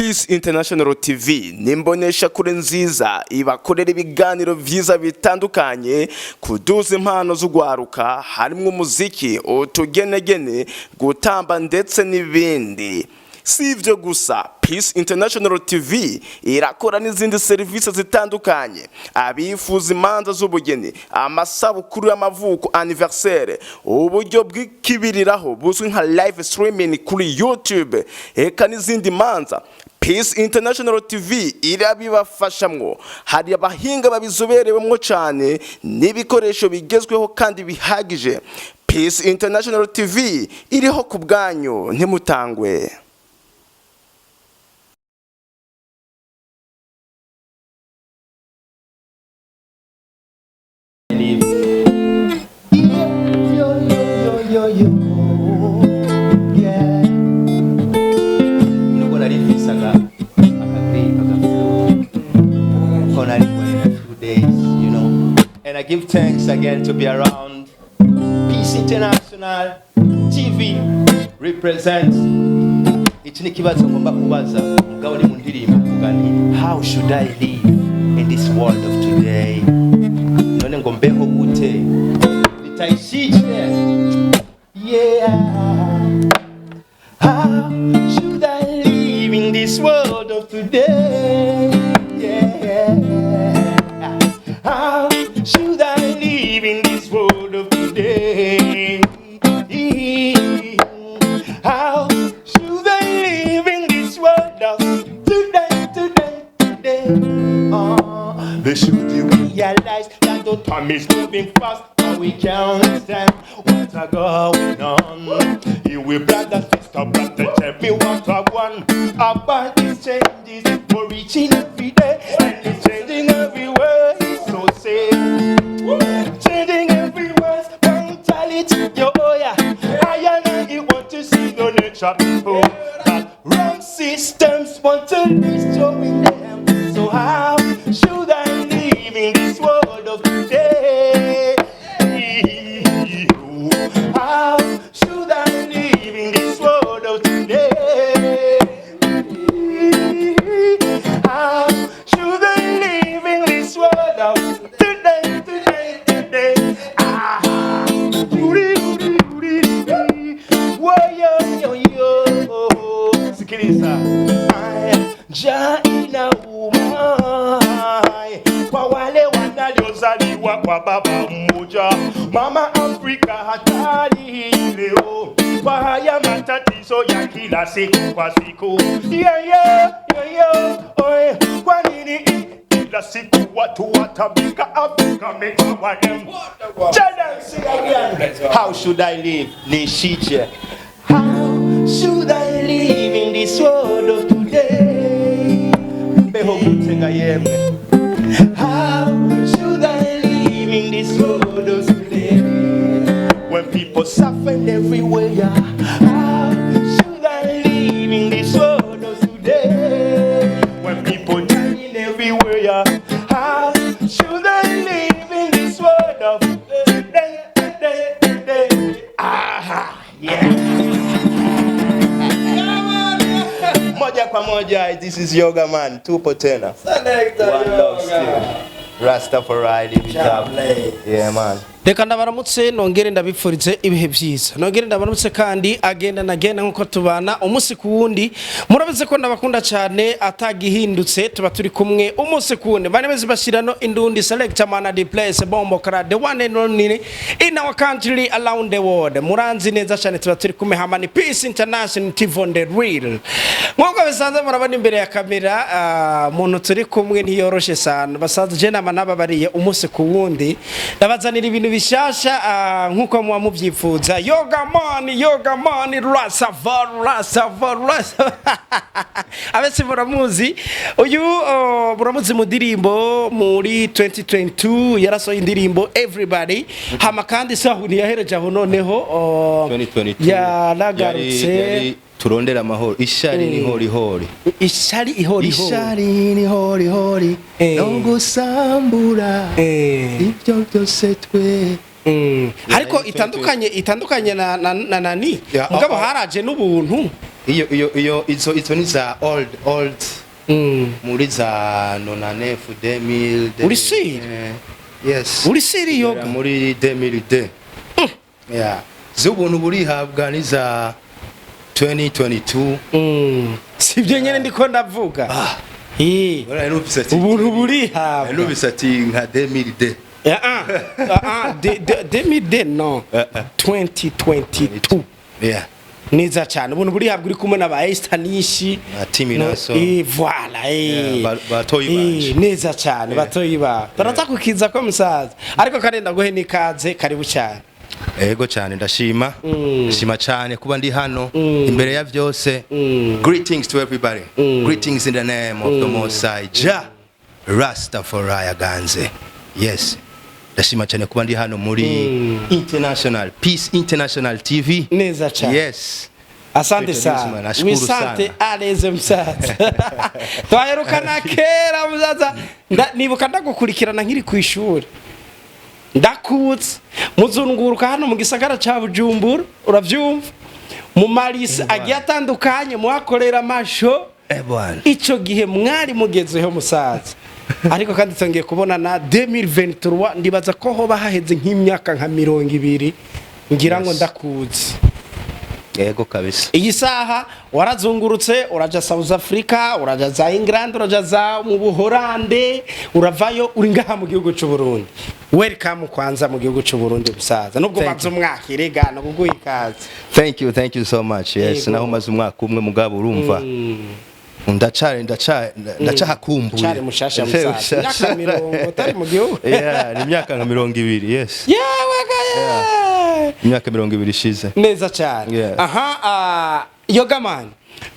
Peace International TV nimbonesha kure nziza ibakorera ibiganiro vyiza bitandukanye, kuduza impano z'ugwaruka, harimwo umuziki, utugenegene, gutamba ndetse n'ibindi. Si ivyo gusa, Peace International TV irakora n'izindi serivisi zitandukanye. Abifuza imanza z'ubugeni, amasabukuru y'amavuko, anniversaire, uburyo bw'ikibiriraho buzwi nka live streaming kuri YouTube, eka n'izindi manza, Peace International TV irabibafashamwo. Hari abahinga babizoberewemwo cyane n'ibikoresho bigezweho kandi bihagije. Peace International TV iriho ku bwanyu, ntimutangwe. Yo, yo, yo, yo, yo. Yeah. Nubwo nari mfise akagripe, agaflu, ko nari in a few days. And I give thanks again to be around. Peace International TV represents. Iki ni ikibazo ngomba kubaza, mugabo ni mu ndirimbo mvuga nti: "How should I live in this world of today?" None ngo mbeho gute? Nitaishije? Yeah. How should I live in this world of today? Yeah. How should I live in this world of today? How should I live in this world of today, today, today? They should realize that the time is moving fast and we can't understand what's a going on. Here we brother, sister, brother, tell me what I want about these changes for each and every day, and it's changing everywhere. So say, changing everywhere, mentality, yo, oh yeah. I and I want to see the nature people that wrong systems want to destroy them. So how should I live in this world of today? How should I live in this world of today? How should I live in this world of today, today, today? Ah, Wo, yo, yo, yo. Sikiliza. Njaa inauma kwa wale wanaliozaliwa kwa baba mmoja, mama Afrika hatari leo kwa haya matatizo ya kila siku kwa siku. Yeah. Oe, kwa nini kila siku watu watabika Afrika metawadem? Tell them, say again. How should I live? Nishije. How should I live in this world of today? Mbeho gute yemwe. How should I live in this world of today? When people suffering everywhere. How should I live in this world of today? When people dying everywhere. How should I live in this world of today, today, today? Aha, yeah. Moja kwa moja, this is Yoga Man. Tupo tena. One love still. Rastafari, live it up. Yeah, man. Reka ndabaramutse, nongere ndabipfurize ibihe byiza, nongere ndabaramutse kandi agenda nagenda nkuko tubana umunsi ku wundi. Murabizi ko ndabakunda cyane, atagihindutse tuba turi kumwe umunsi ku wundi. Bane bezi bashirano indundi selector man the place bombo kara, the one and only in our country, around the world. Muranzi neza cyane, tuba turi kumwe hamani Peace International TV on the real. Nkuko bisanzwe murabona imbere ya kamera, muntu turi kumwe ntiyoroshe sana basanzwe. Je nama nababariye, umunsi ku wundi ndabazanira ibintu bishasha, nkuko muba mubyifuza. Yoga man, yoga man, Rastafari, Rastafari, Rastafari. Abese muramuzi uyu, muramuzi mu ndirimbo muri 2022 yarasohoye indirimbo Everybody. Hama kandi sahu ntiyahereje aho, noneho 2022 yaragarutse. Yari turondera amahoro, ishari ni horihori. Ishari ihorihori. Ishari ni horihori no gusambura ibyo byose twe. Ariko itandukanye na nani Ya, mugabo ah, ah. haraje n'ubuntu. Iyo izo ni za old old, muri za 99, 2000. Uri sûr? Yes. Uri sûr, Yoga? Muri 2002, yeah. Z'ubuntu burihabwa ni za 2022. Sibyo nyene ndiko ndavuga. Ah. Bora numvise ati Ubuntu burihabwa. Numvise ati nka 2002. Ah, ah, ah, 2002, no, 2022. Yeah. Neza cyane. Ubuntu burihabwa uri kumwe na ba Esther Nishi Na Timi Naso. Voilà. Yeah, batoyi banje. Neza cyane, batoyi ba turaza kukiza ko musaza, ariko karenda guhe n'ikaze, karibu cyane. Ego cyane, ndashima, ndashima cyane kuba ndi hano. Imbere ya byose, greetings to everybody, greetings in the name of the Most High Jah Rastafari Ganze. Yes, ndashima cyane kuba ndi hano muri International Peace International TV. Neza cyane. Yes. Asante Introduce, sana. man. Nashukuru Wisante sana. aleze msaza, twaherukana kera musaza. Nibuka ndagukurikirana nkiri ku ishuri, ndakutse muzunguruka hano mu gisagara ca Bujumbura, uravyumva, mu marisi agiye atandukanye muhakorera amasho. Eh bwana. Ico gihe mwari mugezeho musaza, ariko kandi tongeye kubona na 2023. Ndibaza ko hoba haheze nk'imyaka nka 20 ngira ngo Yes. ndakuzi. Yego kabisa. Iyi saha warazungurutse, uraja South Africa, uraja za England, uraja za mu Buhorande, uravayo uri ngaha mu gihugu c'u Burundi. Welcome kwanza mu gihugu c'u Burundi musaza, nubwo Thank maze umwaka irega no kuguha ikaze. Thank you, thank you so much. Yes. Yego. Naho maze umwaka umwe, mugabo urumva ndacari ndacahakumbuye. Cari mushasha musaza, imyaka 20 utari mu gihugu. Yeah, ni imyaka nka 20, yes. Yewe gaye. Imyaka 20 ishize. Neza cyane. Yeah. Aha, Yoga Man,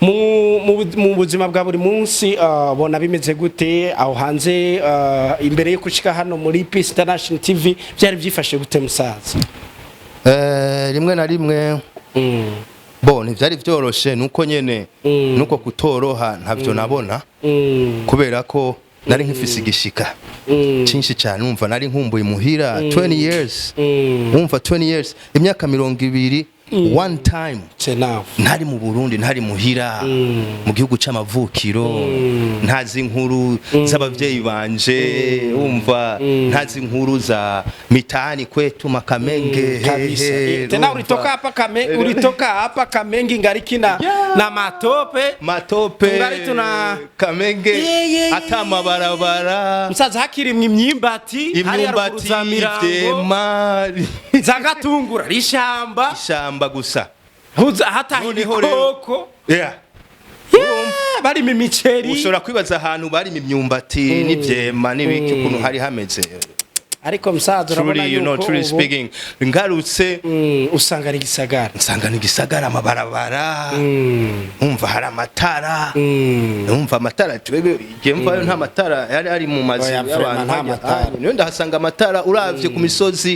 mu buzima bwa buri munsi bona bimeze gute aho hanze imbere yo gushika hano muri Peace International TV? Byari byifashe gute musaza? Rimwe na rimwe bo ntivyari vyoroshe, nuko nyene nuko kutoroha ntavyo nabona, kubera ko nari nkifise igishika cinshi cyane. Numva nari nkumbuye muhira 20 years, umva, 20 years, imyaka 20, one time C'est now. Ntari mu Burundi, ntari muhira mu gihugu c'amavukiro, ntazi inkuru z'abavyeyi banje, umva, ntazi inkuru za mitani kwetu Makamenge. Kabisa. Hehe, Tena urumva. ulitoka hapa Kame, ulitoka hapa Kamenge ingariki na na matope. Matope. Tungari tuna Kamenge Yeah. ata amabarabara. Musaza, hakirimwe imyimbati hariya ruguru Imyumbati, za Mirango, ivyema. Za Gatungura rishamba. Ishamba gusa. Huza hata Noneho rero- ibikoko. Yeah. Yeah, barima imiceri. Ushobora kwibaza ahantu barima imyumbati n'ivyema n'ibiki ukuntu hari hameze. Ariko musaza, urabona Truly, you know, yuko truly ubu speaking, ngarutse usanga ari gisagara. Nsanga ni gisagara, amabarabara, umva, hari amatara, umva, amatara twebwe igihe mvayo nta matara yari ari mu mazu Oya, y'abantu vraiment, nta hajya. matara. Ah, niyo ndahasanga amatara, uravye ku misozi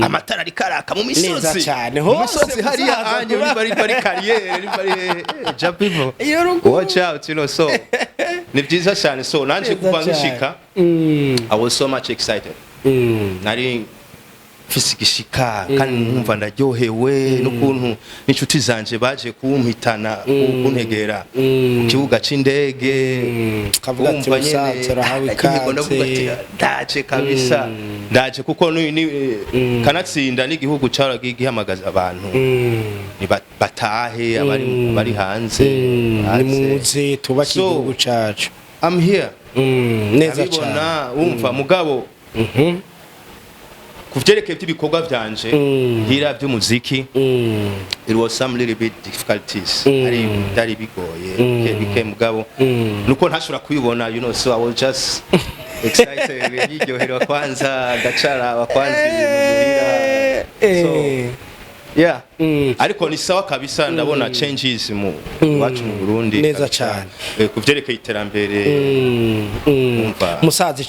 amatara ariko araka mu Neza misozi. cane, Mu hose misozi hariya musaza, anye bari kariyeri, bari ja people Iyo ruguru. watch out, you know. So ni byiza cyane. So nanje Neza kuva cane. ngishika, I was so much excited. Nari mfise igishika kandi nkumva ndaryohewe n'ukuntu n'inshuti zanje baje kumpitana, kuntegera ku kibuga c'indege. Kavuga ati, Wumva nyene, "Musaza, urahawe ndaryoherwa, ndavuga ati, ikaze." Ndaje kabisa, ndaje kuko kanatsinda n'igihugu caragihamagaza abantu ni batahe, abari hanze baze. Nimuze tubake So, igihugu cacu. I'm here. Neza cyane. Ndabibona, wumva, mugabo ku vyerekeye by'ibikorwa vyanje hira by'umuziki, it was some little bit difficulties, ari byari bigoye bike bike, mugabo nuko ntashobora kubibona, you know. So I was just excited, yiryoherwa kwanza, ndacaraba kwanza ibintu muhira. So yeah, ariko ni sawa kabisa, ndabona changes mu iwacu mu Burundi Neza kabisa. cane. Ku vyerekeye iterambere, umva. Musaza,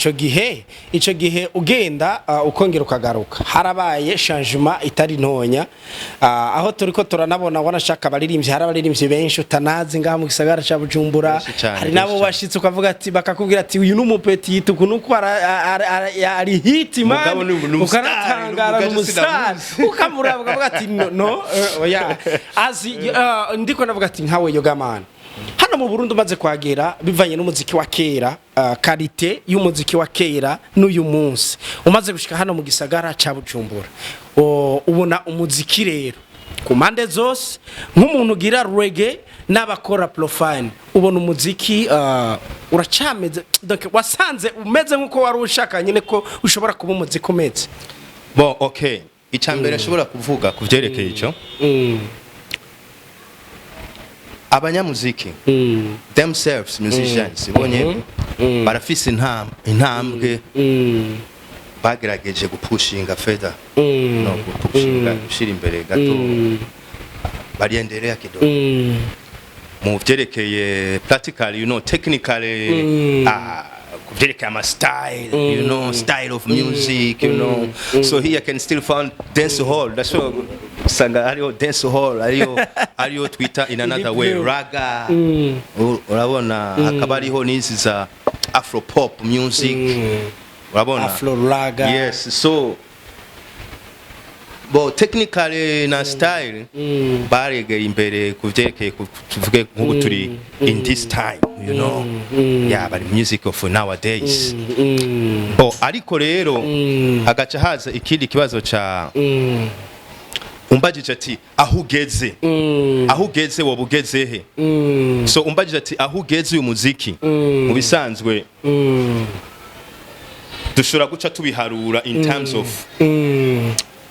ico gihe ugenda ukongera ukagaruka, harabaye changement itari ntonya. Aho turiko turanabona, wanashaka abaririmbyi, hari abaririmbyi benshi utanazi ngaha mu gisagara ca Bujumbura. Benshi cane, hari nabo benshi cane. bashitse ukavuga ati, bakakubwira ati uyu ni umupeti uku nuko ari hit man. Mugabo ni umustar, Ukanatangara, ni ni umustar, sinamuzi. ukamuraba ukavuga ati no no. No, oya, azi ndiko navuga ati nkawe Yogaman, hano mu Burundi umaze kwagera, bivanye n'umuziki wa kera, qualité y'umuziki wa kera n'uyu munsi, umaze gushika hano mu gisagara ca Bujumbura, ubona umuziki rero ku mpande zose, nk'umuntu ugira reggae n'abakora profane, ubona umuziki uracameze, donc wasanze umeze nk'uko wari ushaka nyine ko ushobora kuba umuziki umeze? Bon, okay, icambere nshobora kuvuga ku vyerekeye ico, abanyamuziki themselves, musicians bonye, barafise intambwe bagerageje gupushinga further, no gupushinga, gushira imbere gato, bariendelea kidogo mu vyerekeye practically, technically, ku vyerekeye ama style, style of music. So here I can still find dance hall. That's what usanga hariho dance hall, hariho twita in another way ragga. Urabona hakaba hariho n'izi za afro pop music, urabona. Afro ragga. Yes, so bo technically na style baregeye imbere ku vyerekeye tuvuge nk'ubu turi in this time, yeah, but music of nowadays. Bo ariko rero hagaca haza ikindi kibazo ca umbajije ati aho ugeze, aho ugeze, woba ugeze he? So umbajije ati aho ugeze uyu muziki, mu bisanzwe dushobora guca tubiharura in terms of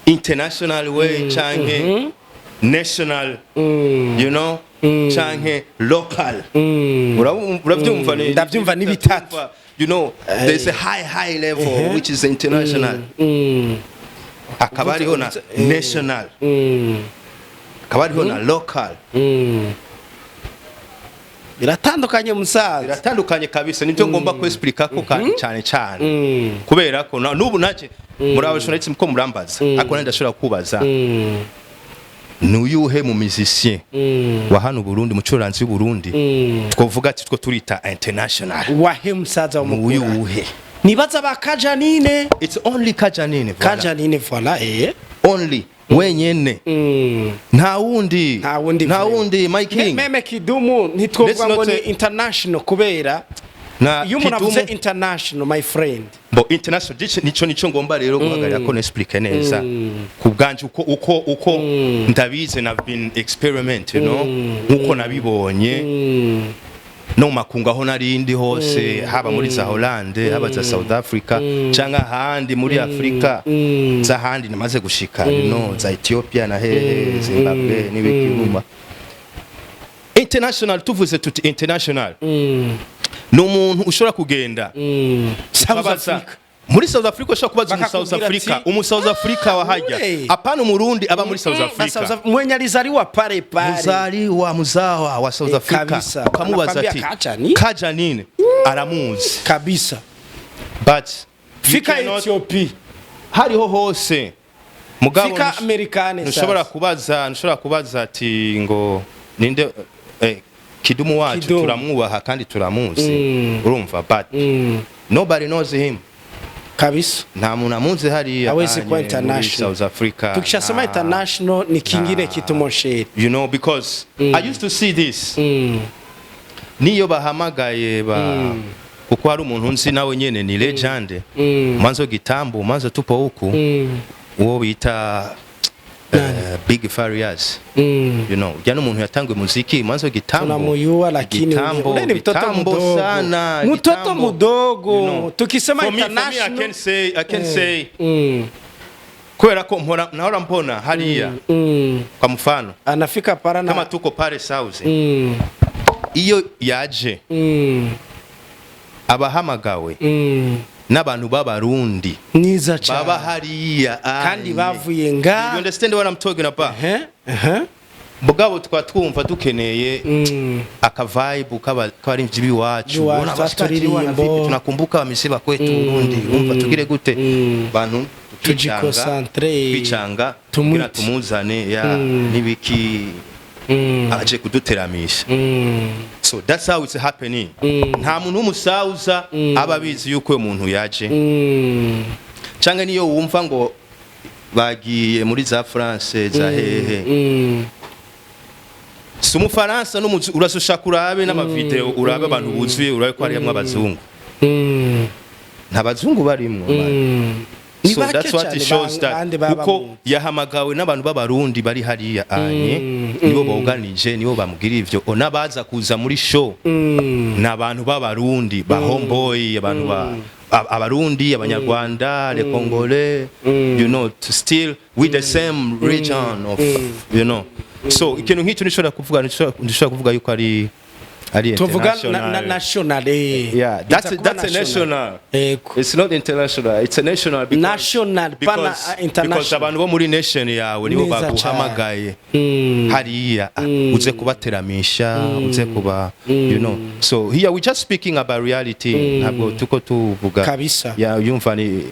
international way canke national, canke local. Uravyumva Ndavyumva, ni bitatu. There's a high level which is international, hakaba hariho na national, hakaba hariho na local. Biratandukanye, musaza. Biratandukanye kabisa, nibyo ngomba kwexplica ko kandi cyane cyane kubera ko n'ubu naje murabashobora ko murambaza, ariko nanjye ndashobora kubaza: nuyuhe mu musicien wa hano Burundi, mucuranzi w'u Burundi, twovuga ati two turita international? Wahe, musaza wa mukura? Nuyuhe? Nibaza ba Kajanine. It's only Kajanine, voilà. Kajanine, voilà. Only wenyene, nta wundi. Nta wundi. Nta wundi, my king. Même Kidumu ntitwovuga Let's ngo not ni international, kubera na iyo umuntu avuze Kidumu- international, my friend. Bo international nico ngomba rero guhagarara ko nexplique neza ku bwanje uko ndabizi na been experiment, nkuko nabibonye no mu makungu aho narindi hose, haba muri za Hollande, haba za South Africa cyangwa ahandi muri Afrika z'ahandi namaze gushika, za Ethiopia na hehe, Zimbabwe n'ibikiruma. International, tuvuze tuti international, ni umuntu ushobora kugenda South ukabaza- Africa. Muri South Africa ushobora kubaza umu South Bakakubwira Africa, ati, umu South Africa wahajya, ule. Apana umurundi aba muri South Africa. Mwenye alizaliwa pale pale. Muzaliwa, muzawa wa South Africa, kabisa. ukamubaza ati Anakwambia Kaja ni? Kaja nini, aramuzi. Kabisa. But you Fika cannot- Ethiopia. Hariho hose, mugabo Fika Amerikane. ntushobora Sasa. kubaza, ntushobora kubaza ati ngo ninde, Kidumu wacu. Kidumu. Turamwubaha kandi turamuzi, urumva, but nobody knows him. Kabisa. Nta muntu amuzi hariya Hawezi kuwa kanye muri international. South Africa. Tukishasema international ni kingine kitu, mon cher. Because I used to see this, niyo bahamagaye ba kuko hari umuntu nzi nawe nyene ni legend, mwanzo kitambo, mwanzo tupo huku, uwo bita Big Farious. Ujya n'umuntu yatanguye muziki mwanzo kitambo. Tunamuyua, lakini Kitambo, ule ni mtoto kitambo mdogo. sana, Mtoto kitambo. mdogo. Tukisema For me, I international. can say, I can say kubera ko mpora nahora mbona hariya, kwa mfano, Anafika para na kama tuko pale South, iyo yaje, abahamagawe n'abantu b'abarundi Niza cyane. baba hariya Kandi anye. bavuye nga. You understand what I'm talking about? Eh? Eh? Mugabo tukaba twumva dukeneye aka vibe k'abarimvyi b'iwacu. Iwacu, Ubona bashikaje turirimbo. wana vipi, tunakumbuka bamisiba kwetu Burundi, urumva tugire gute bantu tukicanga, Tujiconcentre. twicanga Tumwite. kugira tumuzane ya n'ibiki aje kuduteramisha. So that's how it's happening. Nta muntu w'umusauza aba abizi yuko uyo muntu yaje, canke niyo wumva ngo Bagiye muri za France, za hehe. Si umufaransa urasushaka urabe n'amavideo, urabe abantu buzuye, urabe ko harimo abazungu. Nta bazungu barimwo, man. Ni So bake that's what it cyane shows that bande baba kuko yahamagawe n'abantu b'Abarundi bari hariya anye, nibo boganije, nibo bamugira ivyo. N'abaza kuza muri show ni abantu b'Abarundi, ba homeboy, abantu ba Abarundi, Abanyarwanda, les Congolais, to still with the same region of so ikintu nk'icyo nishobora kuvuga yuko ari Tuvuga international. National. Yeah, that's a national. Ego. It's not international. It's a national because National, pana international. Because abantu bo muri nation yawe nibo Neza baguhamagaye hariya, uze kubateramisha, uze kuba. So here we just speaking about reality. Ntabwo tuko tuvuga Kabisa. Yeah, yumva ni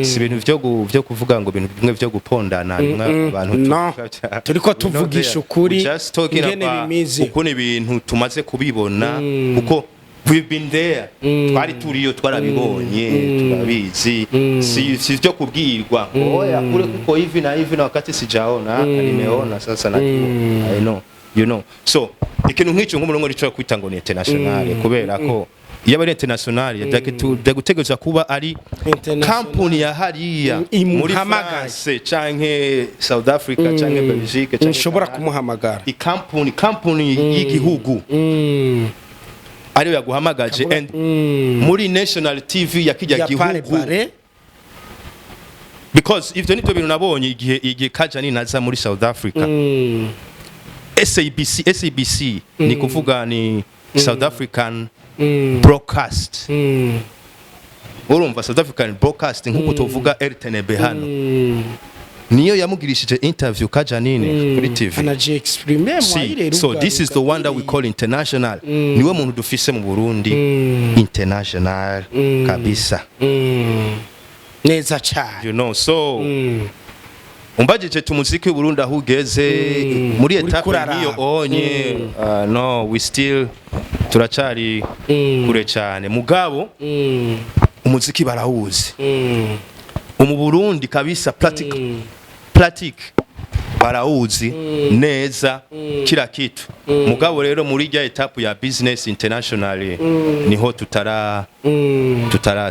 si ibintu vyo kuvuga ngo ibintu bimwe vyo gupondana, bimwe abantu No. tuvuga. Turiko We're not tuvugisha there. ukuri We just talking ingene about bimeze. ukuntu ibintu tumaze kubibona, kuko we've been there, twari turiyo, twarabibonye, turabizi. Si vyo kubwirwa ngo oya, kule kuko hivi na hivi, na wakati sijaona, nimeona sasa, najua, I know. So ikintu nk'icyo nk'umurongo nico kwita ngo ni international, kubera ko iyo ari international yagutegerezwa kuba ari International. Kampuni ya hariya muri Imuhamagaye. France canke South Africa canke Belgique canke Nshobora Canada. kumuhamagara. Ikampuni y'igihugu ariyo yaguhamagaje and muri national TV ya kijya Ya pare gihugu, pare. because ivyo nivyo bintu nabonye igihe Kaja ninaza muri South Africa. SABC, SABC ni kuvuga ni South African Broadcast. Urumva, South African Broadcast, nkuko tuvuga RTNB hano, niyo yamugirishije interview Kaja Nini kuri TV. Anaji exprime. See, so this is the one that we call international. Niwe muntu dufise mu Burundi international kabisa. Neza cyane. So umbajije tumuziki w'u Burundi aho ugeze muri Uriko étape uraraba. nk'iyo onye, no, we still turacari kure cyane, mugabo umuziki barawuzi mu Burundi kabisa, pratique pratique barawuzi neza kila kitu. Mugabo rero muri rya étape ya business international niho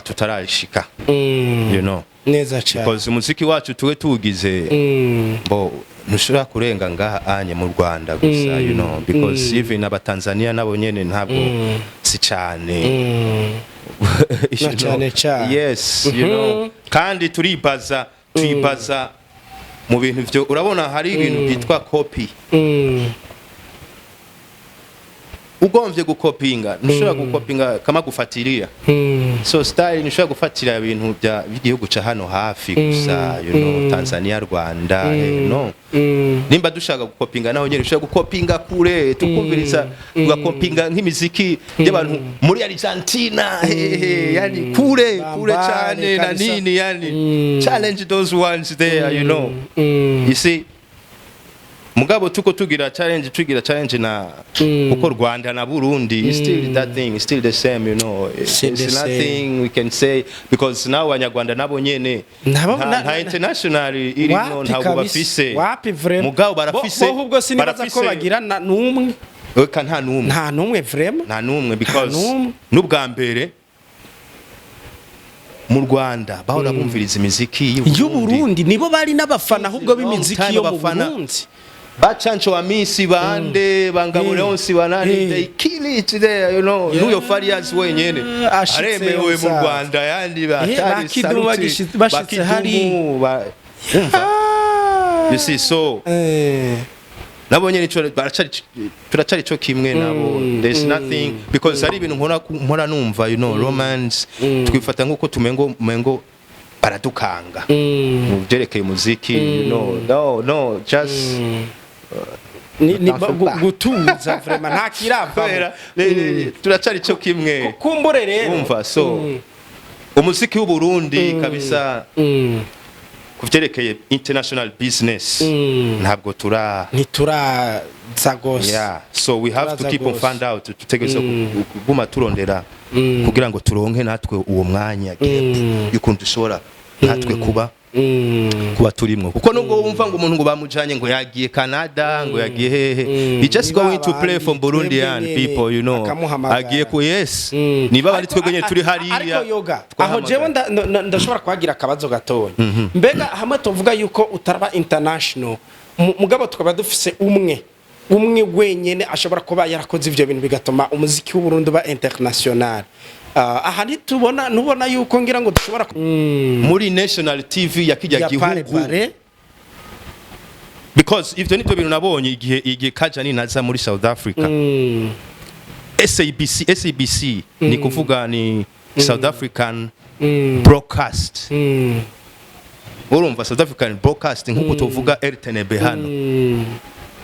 tutarashika. Neza cyane. Because umuziki wacu tuwe tuwugize bo ntushobora kurenga ngaha anye mu Rwanda gusa, because even abatanzania nabo nyene ntabwo si cyane. Na cyane cyane. Yes, kandi turibaza mu bintu vyo urabona hari ibintu byitwa copy. Ugombye gukopinga, ntushobora gukopinga kama gufatiriya. So style ntushobora gufatira ibintu bya by'igihugu ca hano hafi gusa, Tanzania, Rwanda, no. Nimba dushaka gukopinga, naho nyene ushobora gukopinga kure, tukumviriza, tugakopinga nk'imiziki y'abantu muri Argentina, hehe, yani kure kure Bambare cyane na kabisa. nini, yani challenge those ones there. You see, mugabo tuko tugira challenge na kuko Rwanda na Burundi is still that thing, is still the same. Still It's the same. nothing we can say because now Abanyarwanda nabo nyene nta international irimo, Wapi ntabwo kabisa. bafise. Wapi vraiment. Mugabo barafise Bo ubwo sinibaza ko bagira n'umwe. Eka, nta numwe. Nta n'umwe vraiment. Nta numwe, because Nta n'umwe. n'ubwa mbere mu Rwanda bahora bumviriza imiziki y'u Burundi, nibo bari n'abafana ahubwo b'imiziki yo mu Abafana. Burundi. Bacanco wa misi bande bangabo Leonsi banani, they kill it there. N'uyo Farias wenyene Ashitse aremewe mu musaza. Rwanda, yandi batari Bakidumu saluti, bashitse hari. Bakidumu, umva, you see, so nabo nyene ico baracari, turacari co kimwe nabo. There's nothing, because hari ibintu nkora numva, romance twifata nkuko tumengo mengo baradukanga mu byerekeye umuziki. No, no, just Ni gutuza vraiment, nta kiravamo. Kubera turacari co kimwe. Kumbure rero. Umva, so umuziki w'u Burundi kabisa ku vyerekeye international business ntabwo tura Ntituraza gose. Yeah, so we have to Turaza keep on gose. find out, tutegereza kuguma turondera kugira ngo turonke natwe uwo mwanya, gap y'ukuntu dushobora natwe kuba Kuba turimwo, kuko nubwo wumva ngo umuntu ngo bamujanye, ngo yagiye Canada, ngo yagiye hehe, he just going to play for Burundian people. Akamuhamagara. Agiye ku, yes, niba bari twebwe nyene turi hariya. Ariko yoga aho Twahamagara. jewe ndashobora kuhagira akabazo gatoya. Mbega hamwe tuvuga yuko utaraba international, mugabo tukaba dufise umwe umwe wenyene ashobora kuba yarakoze ivyo bintu bigatuma umuziki w'Uburundi uba international, aha ntitubona, ntubona yuko ngira ngo dushobora Muri national TV ya kijya ya pare gihugu. Pare. Because ivyo nivyo bintu nabonye igihe Kajani naza muri South Africa. SABC, SABC ni kuvuga ni South African Broadcast. Urumva, South African Broadcast, nkuko tuvuga RTNB hano,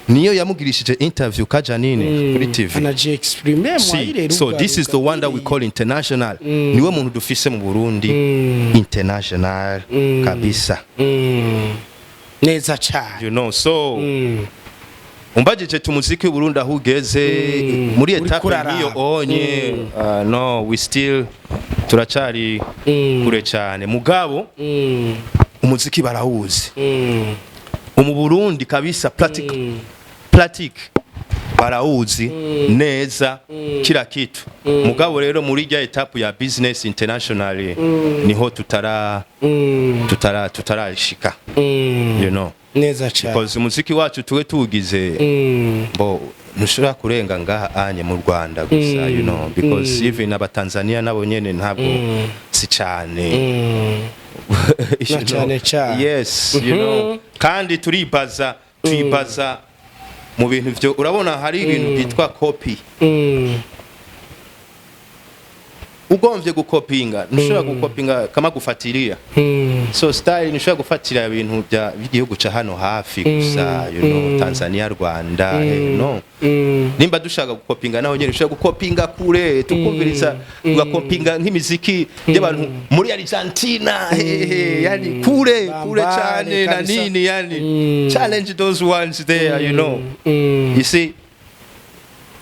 niyo yamugirishije interview Kajanine kuri TV. Anaji exprime. See, so this is the one that we call international. Niwe muntu dufise mu Burundi international kabisa. Neza cyane. So umbajije tumuziki w'u Burundi aho ugeze muri Uriko étape uraraba. nk'iyo onye, no, we still turacari kure cyane, mugabo umuziki barawuzi mu Burundi kabisa, pratique pratique barawuzi neza kila kitu. Mugabo rero muri rya étape ya business international niho tutarashika. Neza cyane. Because umuziki wacu tuwe tuwugize bo ntushobora kurenga ngaha anye mu Rwanda gusa, because even abatanzania nabo nyene ntabwo si cyane. Na cyane cyane. Yes, kandi turibaza mu bintu byo urabona hari ibintu byitwa copy. Ugombye gukopinga, ntushobora gukopinga kama gufatiriya. So style ntushobora gufatira ibintu bya by'igihugu ca hano hafi gusa, Tanzania, Rwanda, no. Nimba dushaka gukopinga naho nyene ushobora gukopinga kure, tukumviriza, tugakopinga nk'imiziki y'abantu muri Argentina, hehe, yani kure kure Bambare cyane na kabisa. nini, yani challenge those ones there. You see,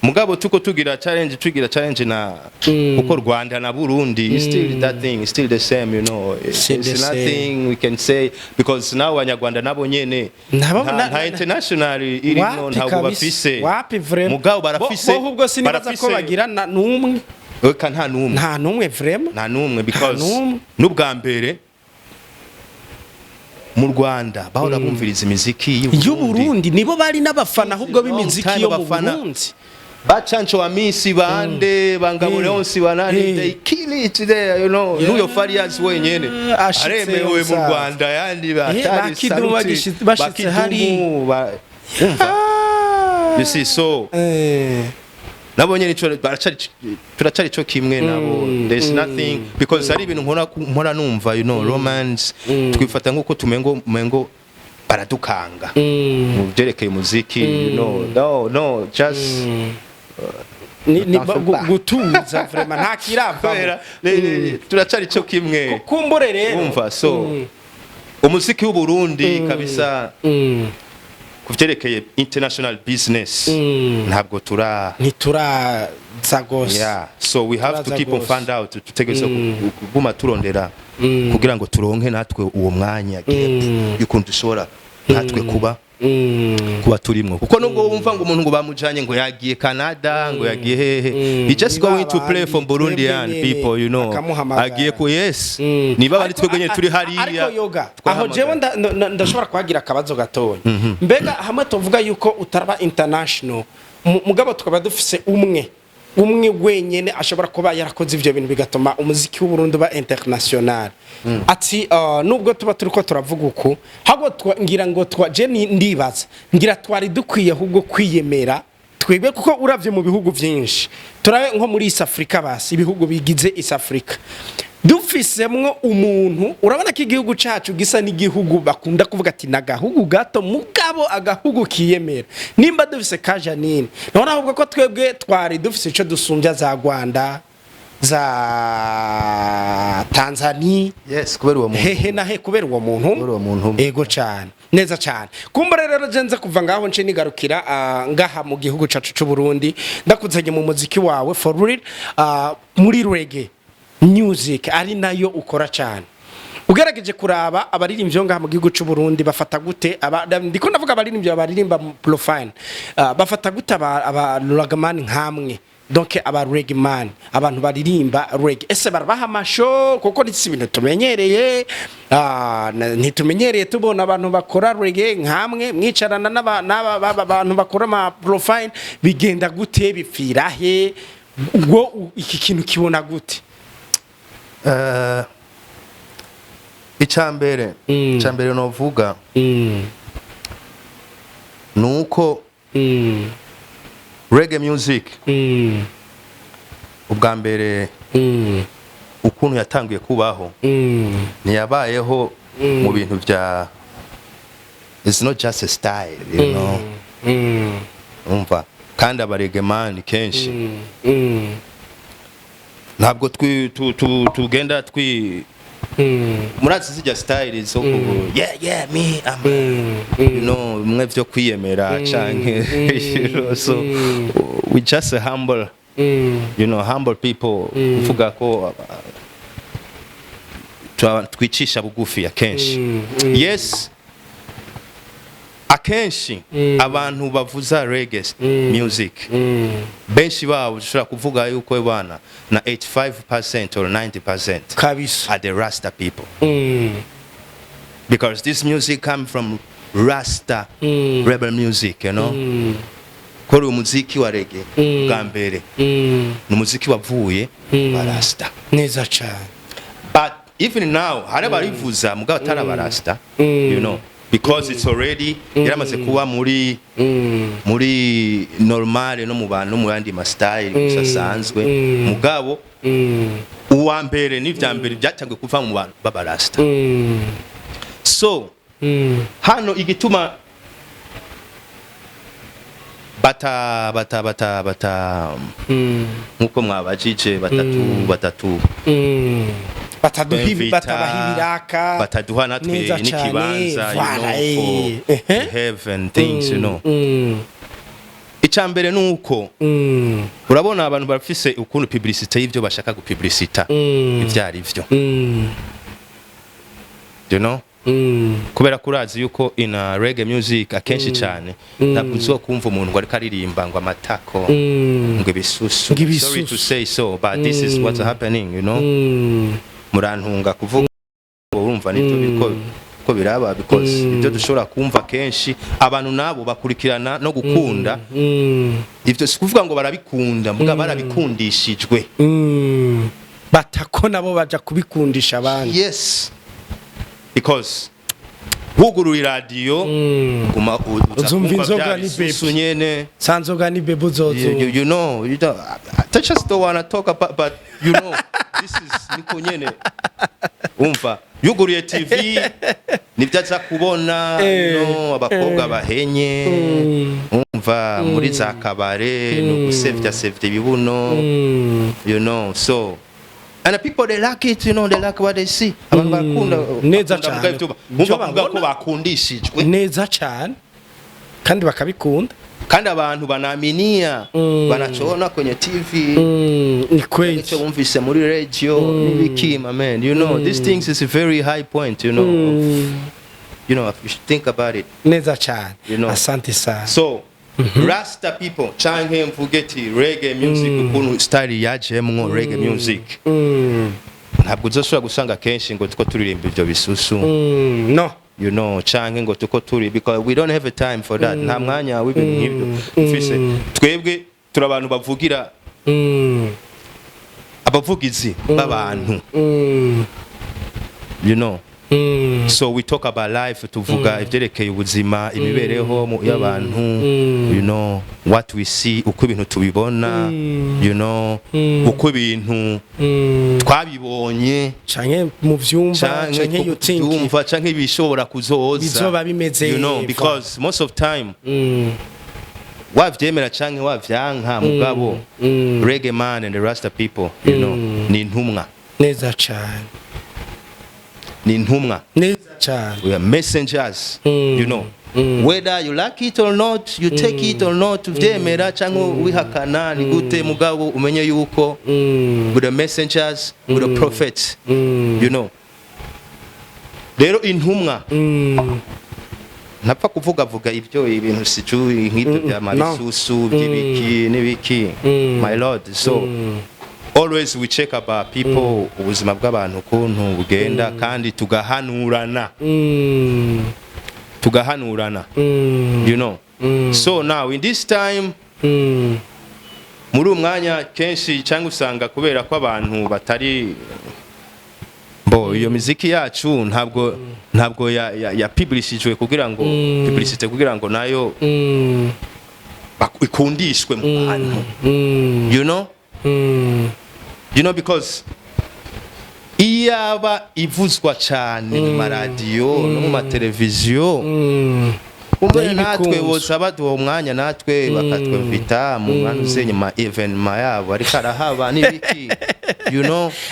mugabo tuko tugira challenge na kuko Rwanda na Burundi is still that thing, is still the same. Still It's the same. nothing we can say because now Abanyarwanda nabo nyene Nabo- nta international irimo. Wapi Ntabwo kabisa. bafise. Wapi vraiment. Mugabo barafise. Bo ahubwo sinibaza ko Barafise. bagira na numwe. Eka, nta numwe. Nta numwe vraiment. Nta numwe, because Nta numwe. n'ubwa mbere mu Rwanda bahora bumviriza imiziki y'Uburundi, nibo bari n'abafana ahubwo b'imiziki yo mu Abafana. Burundi. Bacanco wa misi bande bangabo Leonsi banani, they kill it there. N'uyo Farias wenyene Ashitse aremewe mu musaza. Rwanda, yandi batari Bakidumu saluti, bashitse hari. Bakidumu, umva, you see, so nabo nyene ico baracari, turacari co kimwe nabo. There's nothing, because hari ibintu nkora numva, romance twifata nkuko tumengo mengo baradukanga mu byerekeye umuziki. No, no, just Ni gutuza vraiment, nta kiravamo. Kubera turacari co kimwe. Kumbure rero. Umva, so umuziki w'u Burundi kabisa ku vyerekeye international business ntabwo tura Ntituraza gose. Yeah, so we have to Turaza keep on gose. find out, tutegerezwa kuguma turondera kugira ngo turonke natwe uwo mwanya gap y'ukuntu dushobora natwe kuba turimwo, kuko nubwo wumva ngo umuntu ngo bamujanye, ngo yagiye Canada, ngo yagiye hehe, he just going to play for Burundian people. Akamuhamagara. Agiye ku, yes, niba bari twebwe nyene turi hariya. Ariko yoga aho Twahamagara. jewe ndashobora kuhagira akabazo gatoya. Mbega hamwe tuvuga yuko utaraba international, mugabo tukaba dufise umwe umwe wenyene ashobora kuba yarakoze ivyo bintu bigatuma umuziki w'Uburundi uba international, ati nubwo tuba turiko turavuga uku ahubwo ngira ngo je ndibaza ngira twari dukwiye ahubwo kwiyemera twebwe, kuko uravye mu bihugu vyinshi, turabe nko muri East Africa, basi ibihugu bigize East Africa, dufisemwo umuntu, urabona ko igihugu cacu gisa n'igihugu bakunda kuvuga ati nagahugu gato, mugabo agahugu kiyemera. Nimba dufise ka Janine, none ahubwo ko twebwe twari dufise ico dusumbya za Rwanda, za Tanzania? Yes, kubera uwo muntu. Hehe na he, kubera uwo muntu. Kubera uwo muntu umwe. Ego cyane, neza cyane. Kumbura rero je nze kuva ngaho nce nigarukira ngaha mu gihugu cacu c'u Burundi, ndakuzanye mu muziki wawe for real, muri reggae music ari nayo ukora cyane. Ugerageje kuraba abaririmbyi bo ngaha mu gihugu c'u Burundi, bafata gute ndiko ndavuga abaririmbyi baririmba mu profane, bafata gute aba raggaman nkamwe, donc aba reggae man, abantu baririmba reggae? Ese barabaha amasho? Kuko ni si ibintu tumenyereye, ntitumenyereye tubona abantu bakora reggae nkamwe mwicarana n'aba bantu bakora ama profane. Bigenda gute? Bipfira he? Ubwo iki kintu kibona gute? Icambere icambere novuga nuko reggae music, ubwa mbere, ukuntu yatanguye kubaho, ntiyabayeho mu bintu bya, it's not just a style. Umva, kandi abareggae kenshi ntabwo tugenda twi murazi zijya style zo ku yeah me I'm bimwe vyo kwiyemera canke so we just a humble humble people, kuvuga ko twicisha bugufi akenshi. Yes, akenshi abantu bavuza reggae music, benshi babo ushobora kuvuga yuko bana na 85% or 90% are the Rasta people, because this music come from Rasta rebel music. Kora umuziki wa reggae bwa mbere ni umuziki wavuye wa Rasta. Neza cyane. But even now hari abarivuza mugabo atari abarasta, because it's already yaramaze kuba muri normale no mu bantu no mu yandi ma style gusa asanzwe. Mugabo uwa mbere n'ivya mbere byatangiye kuva mu bantu b'abarasta. So hano igituma bata bata bata bata nkuko mwabajije, batatu batatu bataduha Bemvita, batabaha ibiraka. Bataduha natwe Neza cane, n'ikibanza, voilà, for heaven things. Icya mbere ni uko urabona abantu barafise ukuntu publicité y'ivyo bashaka gupublicita ivyo ari vyo, kubera ko urazi yuko in a reggae music akenshi cyane ntabwo uzokumva umuntu ngo ariko aririmba ngo amatako, ngo ibisusu. Ngo ibisusu. Sorry to say so, but this is what's happening. Murantunga kuvuga ngo urumva nibyo biriko ko biraba, because ibyo dushobora kumva kenshi, abantu nabo bakurikirana no gukunda ivyo. Si kuvuga ngo barabikunda, muga barabikundishijwe. Batako nabo baja kubikundisha abandi. Yes, because wugurura iradiyo guma uza Uzumva kumva inzoga bya ni bisusu baby. nyene. Sanzoga ni bebe uzozo. You don't, I just don't wanna talk about, but this is niko nyene. Umva, yuguruye TV nibyo aza kubona, abakobwa bahenye, umva, muri za kabare no gusevya sevya ibibuno, so and the people, they like it, they like what they see. Abantu barakunda Neza bakunda cane. kuvuga ivyo Ivyo bumva, kuvuga ko babona. bakundishijwe. Neza cyane, kandi bakabikunda. Kandi abantu banaminia banachona kwenye TV, Ni kweli. icyo bumvise muri radio n'ibiki. My man, these things is a very high point, if you should think about it. Neza cyane. Asante sana. So Rasta people, canke mvuge ati reggae music, ukuntu style yajemwo reggae music, ntabwo uzoshobora gusanga kenshi ngo tuko turirimba ivyo bisusu, No. canke ngo tuko turi, because we don't have a time for that. Nta mwanya w'ibintu nk'ibyo dufise. Twebwe turi abantu bavugira, abavugizi b'abantu, so we talk about life, tuvuga ivyerekeye ubuzima, imibereho y'abantu, what we see, uko ibintu tubibona, uko ibintu twabibonye. Canke mu vyumva, canke canke you think tubyumva, canke bishobora kuzoza bizoba bimeze. Because most of time, wavyemera canke wavyanka, mugabo reggae man and the Rasta people, ni intumwa. Neza cane. Ni intumwa. Neza cane. We are messengers, whether you like it or not, you take it or not, uvyemera canke wihakana, ni gute, mugabo umenye yuko we the messengers, we the prophets. Rero intumwa ntapfa kuvugavuga ibyo ibintu sijui nk'ibyo bya mabisusu by'ibiki n'ibiki, my lord. So always we check about people, ubuzima bw'abantu ukuntu bugenda, kandi tugahanurana, tugahanurana. So now in this time, muri uyu mwanya, kenshi cyangwa usanga kubera ko abantu batari bo iyo miziki yacu ntabwo ya publishijwe kugira ngo publicité, kugira ngo nayo ikundishwe mu bantu, because iyaba ivuzwa cyane mu maradiyo no mu mateleviziyo, umbe Nayo natwe ibikunzwe. boza baduha umwanya, natwe bakatwemvita mu mwanya uzenye ma événement yabo, ariko arahaba n'ibiki.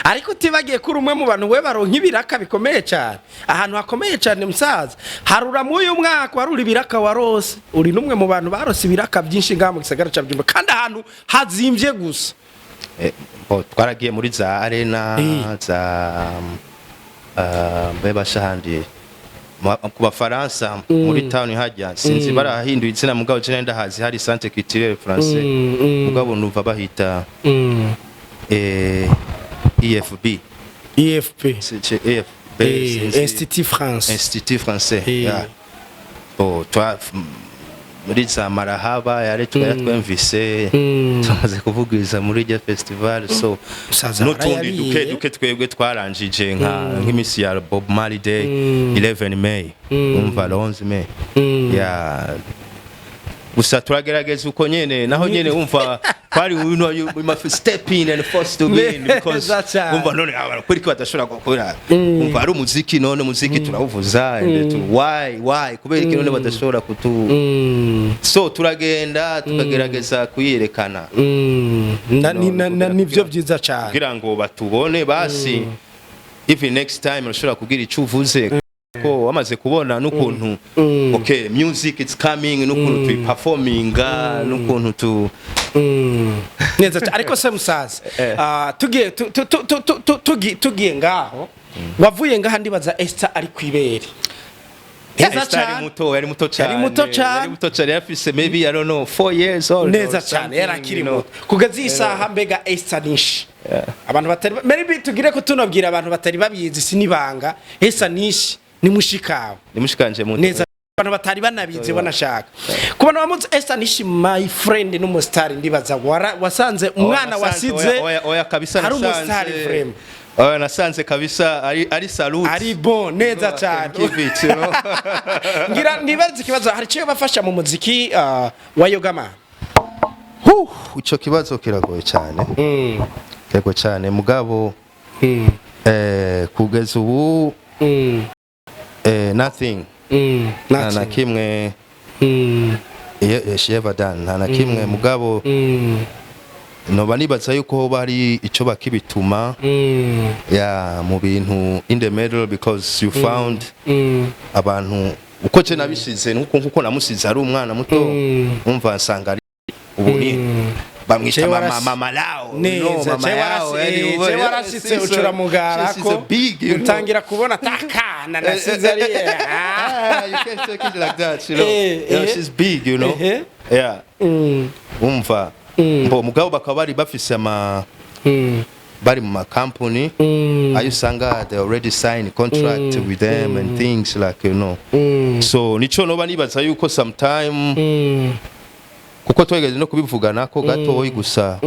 Ariko utibagiye ko uri umwe mu bantu we baronka ibiraka bikomeye cyane, ahantu hakomeye cyane. Musaza, harura muri uyu mwaka warura ibiraka warose, uri n'umwe mu bantu barose ibiraka byinshi ngaha mu gisagara cya Bujumbura, kandi ahantu hazimvye gusa. Bo, twaragiye muri za arena, za mbe bashahandi ku Bafaransa muri town hajya, sinzi barahinduye izina, mugabo je ndahazi hari Centre Culturel Français, mugabo numva bahita EFB. EFP. EFB. Sinzi. Institut France. Institut Français. Yeah. Bo twa muri za Marahaba yari twemvise, tumaze kuvugiriza muri iryo festival, so Musaza, n'utundi warayariye. Duke duke twebwe twaranjije nk'imisi ya Bob Marley Day, 11 May, umva, 11 May. Yeah, gusa turagerageza uko nyene, naho nyene wumva kwari we must step in and force to be in because Neza cyane. wumva none abantu kuri ko badashobora gukora, wumva ari umuziki, none umuziki turawuvuza and why kubera iki none badashobora kutu? So turagenda tukagerageza kuyerekana. Nivyo byiza cyane. Kugira ngo batubone basi, even next time urashobora kugira icyo uvuze ko wamaze kubona n'ukuntu, okay, music it's coming, n'ukuntu tuyiperforminga, n'ukuntu tu Neza cyane. Ariko se musaza, tugiye tugiye ngaho wavuye ngaha, ndibaza Esther ari kwibere. Neza Esther ari cyane. muto, yari muto cyane. Yari muto cyane. Yari muto cyane, yari maybe, I don't know, 4 years old Neza or cyane, yari something, akiri you know. muto. Kugeza iyi saha, mbega Esther Nishi, abantu batari maybe tugire ko tunabwira abantu batari babizi, sinibanga, Esther Nishi ni mushikawe. Ni mushikanje muto. Neza, abantu batari banabizi banashaka kubona wamuze Esther Nishi, my friend, n'umusitari, ndibaza wasanze umwana Oya, wasize oya, oya, oya, kabisa. ari Nasanze umusitari vraiment. Oya, nasanze kabisa ari salute. Ari bon neza cyane. Give it. Ngira nibaze ikibazo, hari icyo bafasha mu muziki wa Yogama? Huh, ico kibazo kiragoye cyane. Kiragoye cyane, mugabo kugeza ubu nothing. Nta na kimwe she ever done, nta na kimwe, mugabo noba nibaza yuko hoba hari ico bakibituma ya mu bintu in the middle, because you found abantu uko je nabisize nkuko namusize ari umwana muto, umva, nsanga ari ubu ni bamwita Jewe mama, mama lao. Neza. Mama yao. Je warashitse ucuramugara ko utangira kubona takana nasize ari Ah, you can't take it like that. Yeah, she's big. Yeah. Umva, mbo mugabo bakaba bari bafise ama bari mu makampuni ayo usanga they already sign contract with them and things like. So nico noba nibaza yuko sometime, kuko twegeze no kubivugana ko gatoyi gusa,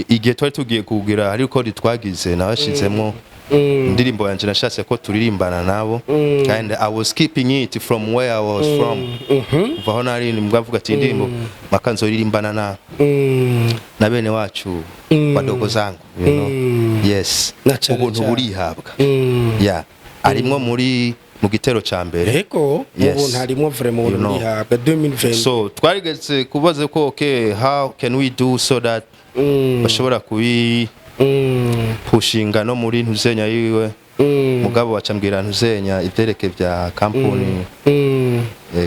igihe twari tugiye kugira hari record twagize, nabashizemwo indirimbo yanje, nashatse ko turirimbana nabo, and I was keeping it from where I was from, kuva aho nari mbwavuga ati indirimbo maka nzoririmbana na bene wacu, wadogo zangu. Yes. Na cane Ubuntu cane. burihabwa. Yeah, arimwo muri mu gitero ca mbere. Ego. Yes. Ubu ntarimwo vraiment. You know. Urihabwa 2020. So twarigeze kubaza ko, okay, how can we do so that bashobora kubi pushinga no muri ntuzenya yiwe, mugabo bacambwira ntuzenya ivyereke vya company,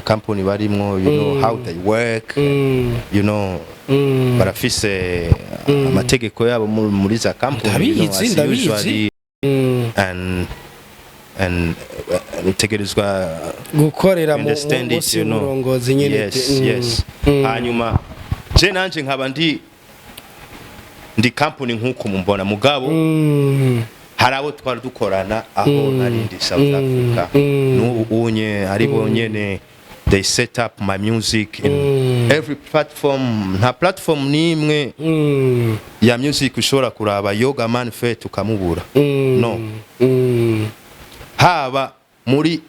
company barimwo, you know how they work, barafise amategeko yabo muri za company, Ndabizi, as ndabizi. usually. And utegerezwa gukorera mu understand it, munsi you know. y'uburongozi nyene. Yes, yes. Hanyuma je nanje nkaba ndi company nk'uko mumbona, mugabo hari abo twari dukorana aho nari ndi South Africa, n'ubu unye ari bo nyene they set up my music in every platform. Nta platform n'imwe ya music ushobora kuraba Yoga Man Fet ukamubura, no. Haba muri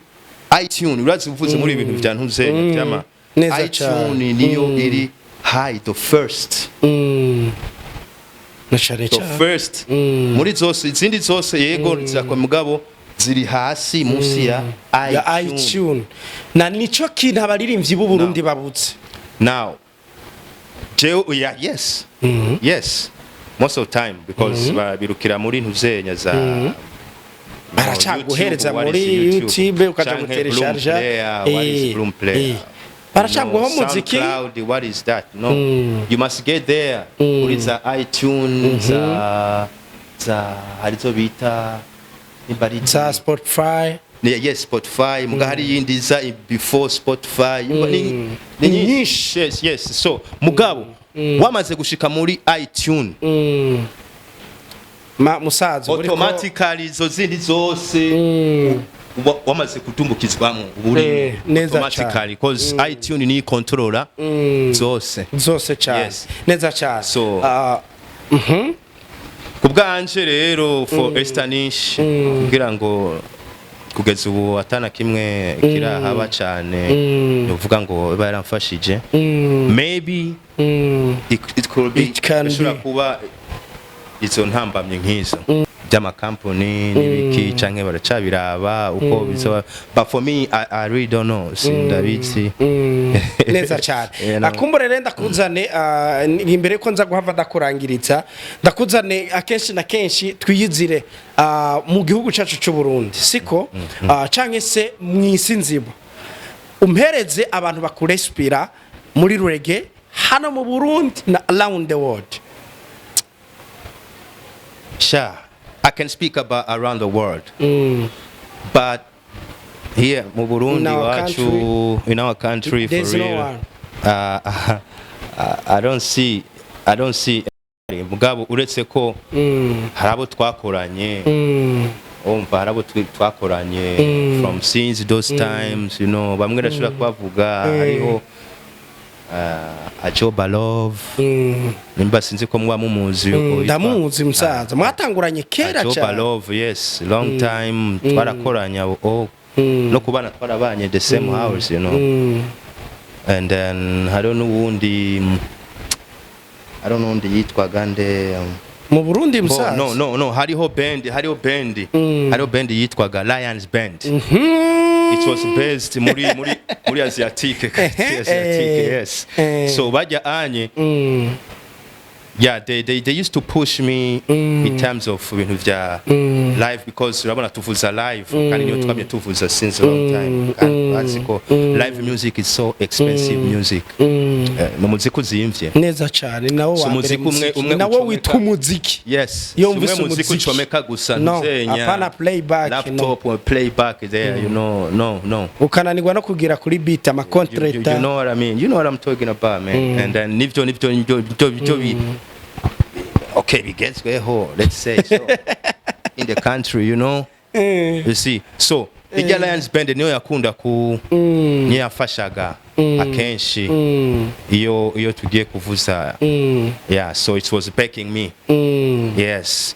iTunes, urazi uvuze muri ibintu vya ntuzenya vyama Neza iTunes cane. niyo iri high, the first, Na cane the cane. first muri zose. Izindi zose yego zirakora, mugabo ziri hasi munsi ya Ya iTunes. iTunes, na nico kintu abaririmbyi b'u Burundi babuze. Now jewe, yeah, yes, most of time because babirukira muri ntuzenya za Baracaguhereza muri YouTube, ukaja guteresharja. What is Boomplay? Baracaguha umuziki. SoundCloud, what is that? No, you must get there kuri za iTunes, za harizo bita nimba ari Za Spotify. Yeah, yes, Spotify, muga hari yindi za before Spotify. Ni Ni nyinshi. Yes, so mugabo wamaze gushika muri iTunes, Ma musaza uriko automatically izo zindi zose uba wamaze kutumbukizwamo uburi Neza. automatically, cause iTunes ni controller zose. Zose cyane. Yes. Neza cyane. So, Ah, ku bwanje rero, for Estanish, kugira ngo kugeza ubu atana kimwe kirahaba cyane uvuga ngo iba yaramfashije, maybe it could be, It can ishobora be. kuba izo ntambamye nk'izo by'amakampani n'ibiki, canke baracabiraba uko bizoba, but for me, I really don't know, sindabizi. Neza cyane. Yeah, no. Akumbure rero ndakuzane, imbere ko nza guhava ndakurangiriza, ndakuzane akenshi na kenshi twiyizire mu gihugu cyacu cy'u Burundi, siko? Canke se mu isi nzima, umpereze abantu bakurespira muri reggae hano mu Burundi na around the world. Sha, I can speak about around the world, but here mu Burundi In our wacu, in our country, for There's no real, one. I don't see mugabo uretse ko hari abo twakoranye, umva, hari abo twakoranye from since those times, bamwe ndashobora kubavuga, hariho Ajoba Love, nimba sinzi ko muba mumuzi yuko yitwa- Ndamuzi musaza, mwatanguranye kera Ajoba cyane. Love, yes, long time twarakoranye abo, oh, no kubana twarabanye the same house, and then hariho n'uwundi yitwaga nde? Mu Burundi, Bo, musaza. No, hariho band yitwaga Lions Band. It was based muri Asiatique, Asiatique, yes. So bajya anye, yeah, they used to push me in terms of ibintu vya live, because urabona tuvuza live, kandi niyo twamye tuvuza since a long time, kandi bazi ko live music is so expensive music. Ni umuziki uzimvye. Neza cyane, nawo Si wa mbere umuziki umwe muziki. umwe Nawo ucomeka. witwa umuziki. Yes. Iyo Si umwe wumvise muziki umuziki. ucomeka gusa No, ntuzenya apana playback, no. laptop or playback there, no. Ukananirwa no kugira kuri beat ama You contretemps. know what I mean? You know what I'm talking about, man. And then nivyo bi okay bigezweho, let's say so, in the country. You see, so ijya Lions Band niyo yakunda ku niyo yafashaga akenshi iyo tugiye kuvuza. Yeah, so it was backing me. Yes.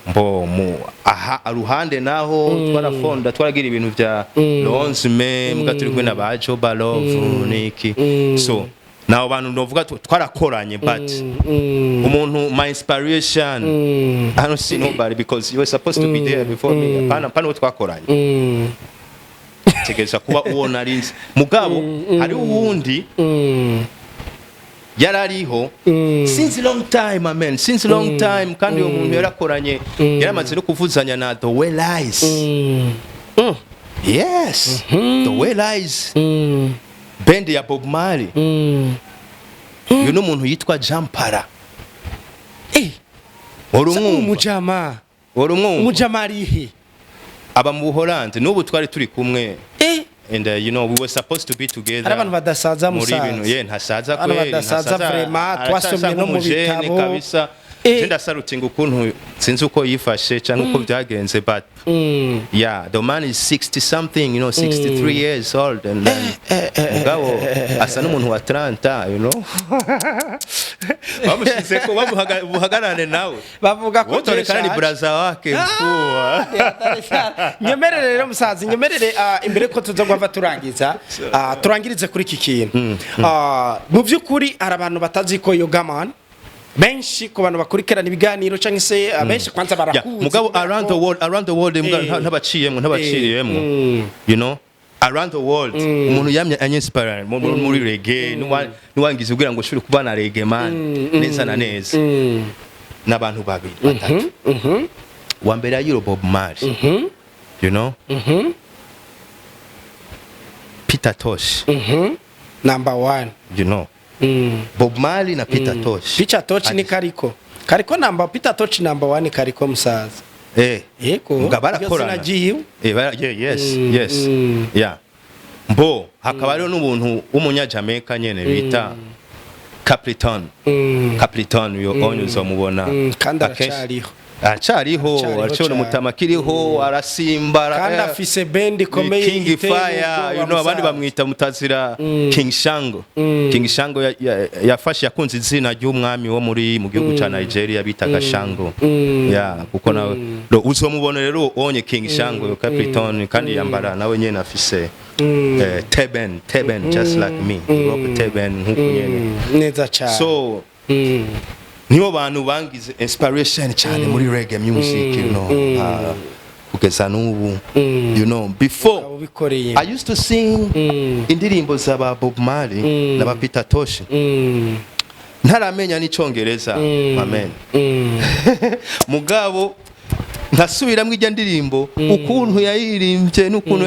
Mbo mu aha aruhande naho twarafonda, twaragira ibintu vya Lonzme, muga turi kumwe na ba Joba Love niki. So naho bantu novuga twarakoranye, but umuntu my inspiration, I don't see nobody because you were supposed to be there before me. Hapana, hapana, uwo twakoranye tegereza kuba uwo narinzi, mugabo hari uwundi yarariho since long time, amen, since long time, kandi uwo muntu yarakoranye, yaramaze no kuvuzanya na The Way Lies. Yes, The Way Lies band ya Bob Marley. Uyu ni umuntu yitwa Jampara. Eh, wari sa umwumva? Umujama. Wari umwumva? Umujama arihe? Aba mu Buholandi. N'ubu twari turi kumwe and we were supposed to be together. Hari abantu badasaza, muri musaza. bintu ye ntasaza Abantu kweli. badasaza vraiment, twasomye no mu nk'umujene bitabo. Kabisa. Je ndasalutinga ukuntu, sinzi uko yifashe cyangwa uko byagenze, but yeah, the man is 60 something, 63 years old, and then mugabo asa n'umuntu wa 30, bamushize ko bamuhagararane nawe. Bavuga ko wotorekana ni jeshaje. Braza wake mkuu. Nyemerere rero musaza, nyemerere, imbere ko tuza guhava turangiza, turangirize kuri iki kintu. Mu by'ukuri hari abantu batazi ko Yogaman, benshi ku bantu bakurikirana ibiganiro cyangwa se benshi kwanza barakuzi. Mugabo kubera around the world, around the world, mugabo ntabaciyemwo, around the world umuntu yamye anyinspire muri reggae, nuwangiza kugira ngo ushobore kuba na reggae man neza na neza n'abantu babiri batatu. Wa mbere ayiro Bob Marley, Peter Tosh. Number one. Bob Marley na Peter Tosh. Peter Tosh ni kariko number, Peter Tosh number one kariko, musaza. Yego. Mugabo barakorana. Iryo zina ryiwe. Yeah, yes. Yeah, mbo hakaba hariho n'ubuntu w'umunyajamaica nyene bita Capleton. Capleton uyo onye uzomubona. Kandi Akenshi- aracariho. Aracariho. Aracariho Aracari cane. umutama akiriho, arasimba, Kandi afise band ikomeye King iteye Fire, ubwoba, abandi musaza. bamwita mutazira King Shango. King Shango yafashe, yakunze izina ry'umwami wo muri mu gihugu ca Nigeria bitaga Shango. Yeah, kuko nawe uzomubona rero onye King Shango Capleton, kandi yambara nawe nyene afise turban just like me, rock turban nkuko nyene. Neza cyane. So nibo bantu bangize inspiration cyane muri reggae music, kugeza n'ubu, before ubikoreye. I used to sing indirimbo za ba Bob Marley na ba Peter Tosh ntaramenya n'icongereza, amen. Mugabo nkasubiramwo ijya ndirimbo ukuntu yayirimbye n'ukuntu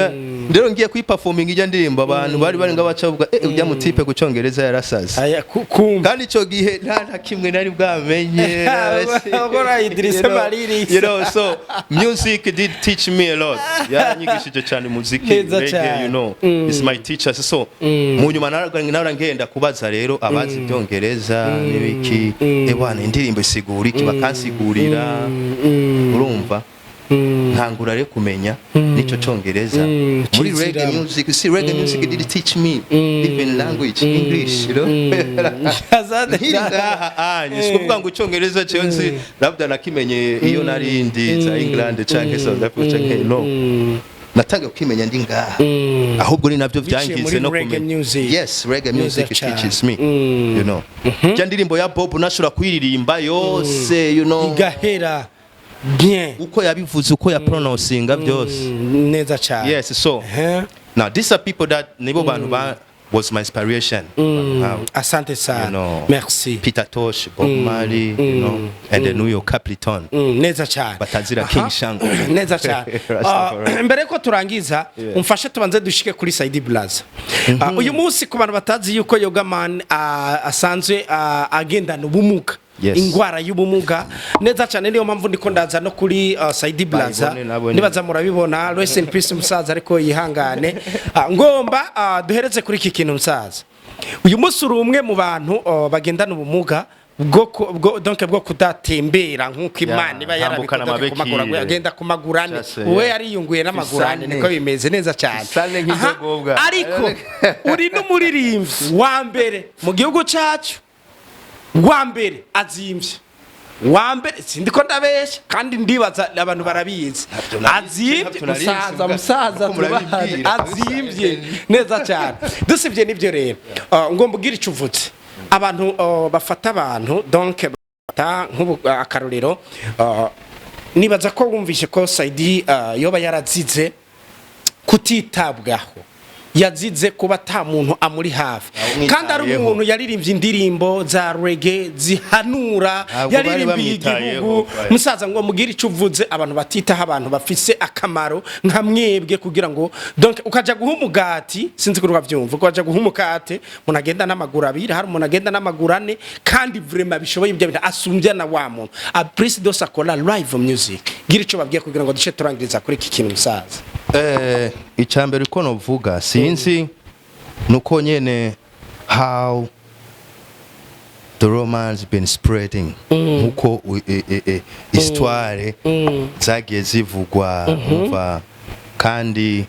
rero ngiye kuyiperforming ijya ndirimbo, abantu bari ngabaca bavuga: "Eh, ujya mutipe ku congereza yarasaze." Aya kumva. Kandi icyo gihe nta na kimwe nari bwamenye. Ubwo Idrissa Mariri. So music did teach me a lot, yaranyigishije cyane muziki. Neza Reggae, cyane. Is my teacher. So mu nyuma narara ngenda kubaza rero abazi ibyongereza n'ibiki: "Eh bwana, indirimbo isigura iki?" Bakansigurira, urumva, ntangura rero kumenya n'icyo congereza muri reggae Kiziramo. music. See, reggae music did teach me even language English. Azade. Nkiri ngaha anye, si kuvuga ngo icyongereza cyo nzi labda nakimenye iyo nari ndi za England canke South Africa canke, no, natangiye kukimenya ndi ngaha. Ahubwo ni nabyo Biciye byangize muri no reggae kumenya. music. Yes, reggae Neza music cyane. teaches me, rya ndirimbo ya Bob nashobora kuyiririmba yose, Igahera bien. Uko yabivuze, uko ya pronouncing byose. Neza cyane. Yes, so Eh? now these are people that, nibo bantu ba was my inspiration. Abantu Asante sana. Nk'abo. Merci. Peter Tosh, Bob Marley, and the New York Capleton. Neza cyane. Batazira King Shango. Neza cyane. Rastafari. Mbere ko turangiza, umfashe tubanze dushike kuri Saidi Blaza. Uyu munsi ku bantu batazi yuko Yoga Man asanzwe agendana ubumuga, ingwara y'ubumuga, neza cyane, niyo mpamvu ndiko ndaza no kuri Saidi Blaza. Bayibone nabo nyene. Nibaza murabibona. Rest in peace musaza, ariko yihangane. Ngomba duhereze kuri iki kintu, musaza. Uyu munsi uri umwe mu bantu bagendana ubumuga bwo donc bwo kudatembera nk'uko Imana iba Ntambukana yarabikoze ku maguru, amabekire. agenda ku maguru ane. Just, We yariyunguye n'amaguru ane. Fisane. Niko bimeze neza cyane. Fisane nk'indogobwa. Aha, ariko uri n'umuririmbyi wa mbere mu gihugu cyacu, wa mbere azimvye, wa mbere, sindi ko ndabesha, kandi ndibaza abantu barabizi. Ntabyo narizi, Azimvye. ntabyo narizi, Musaza, musaza, kuko murabibwira. tubaze azimvye neza cyane. Dusibye n'ibyo rero, ngomba ubwire icyo uvutse abantu, bafata abantu, donc bafata nk'ubu, akarorero, nibaza ko wumvishe ko Saidi yoba yarazize kutitabwaho. Yazize kuba ata muntu amuri hafi kandi ari Umwitayeho. umuntu yaririmbye indirimbo za reggae zihanura, Ntabwo bari yaririmbiye bamwitayeho, igihugu. right. Musaza, ngo mugire icyo uvuze, abantu batitaho, abantu bafise akamaro nka mwebwe, kugira ngo donc ukaja guha umugati, sinzi ko uravyumva, ukaja guha umukate umuntu agenda n'amaguru abiri, hari umuntu agenda n'amaguru ane, kandi vraiment bishoboye ibyo bintu asumbya na wa muntu. A Presidos akora live music, gira ico babwiye kugira ngo duce turangiriza kuri iki kintu, musaza. Icambere uko novuga, sinzi, nuko nyene how the romance been spreading, nkuko histoire zagiye zivugwa, umva, kandi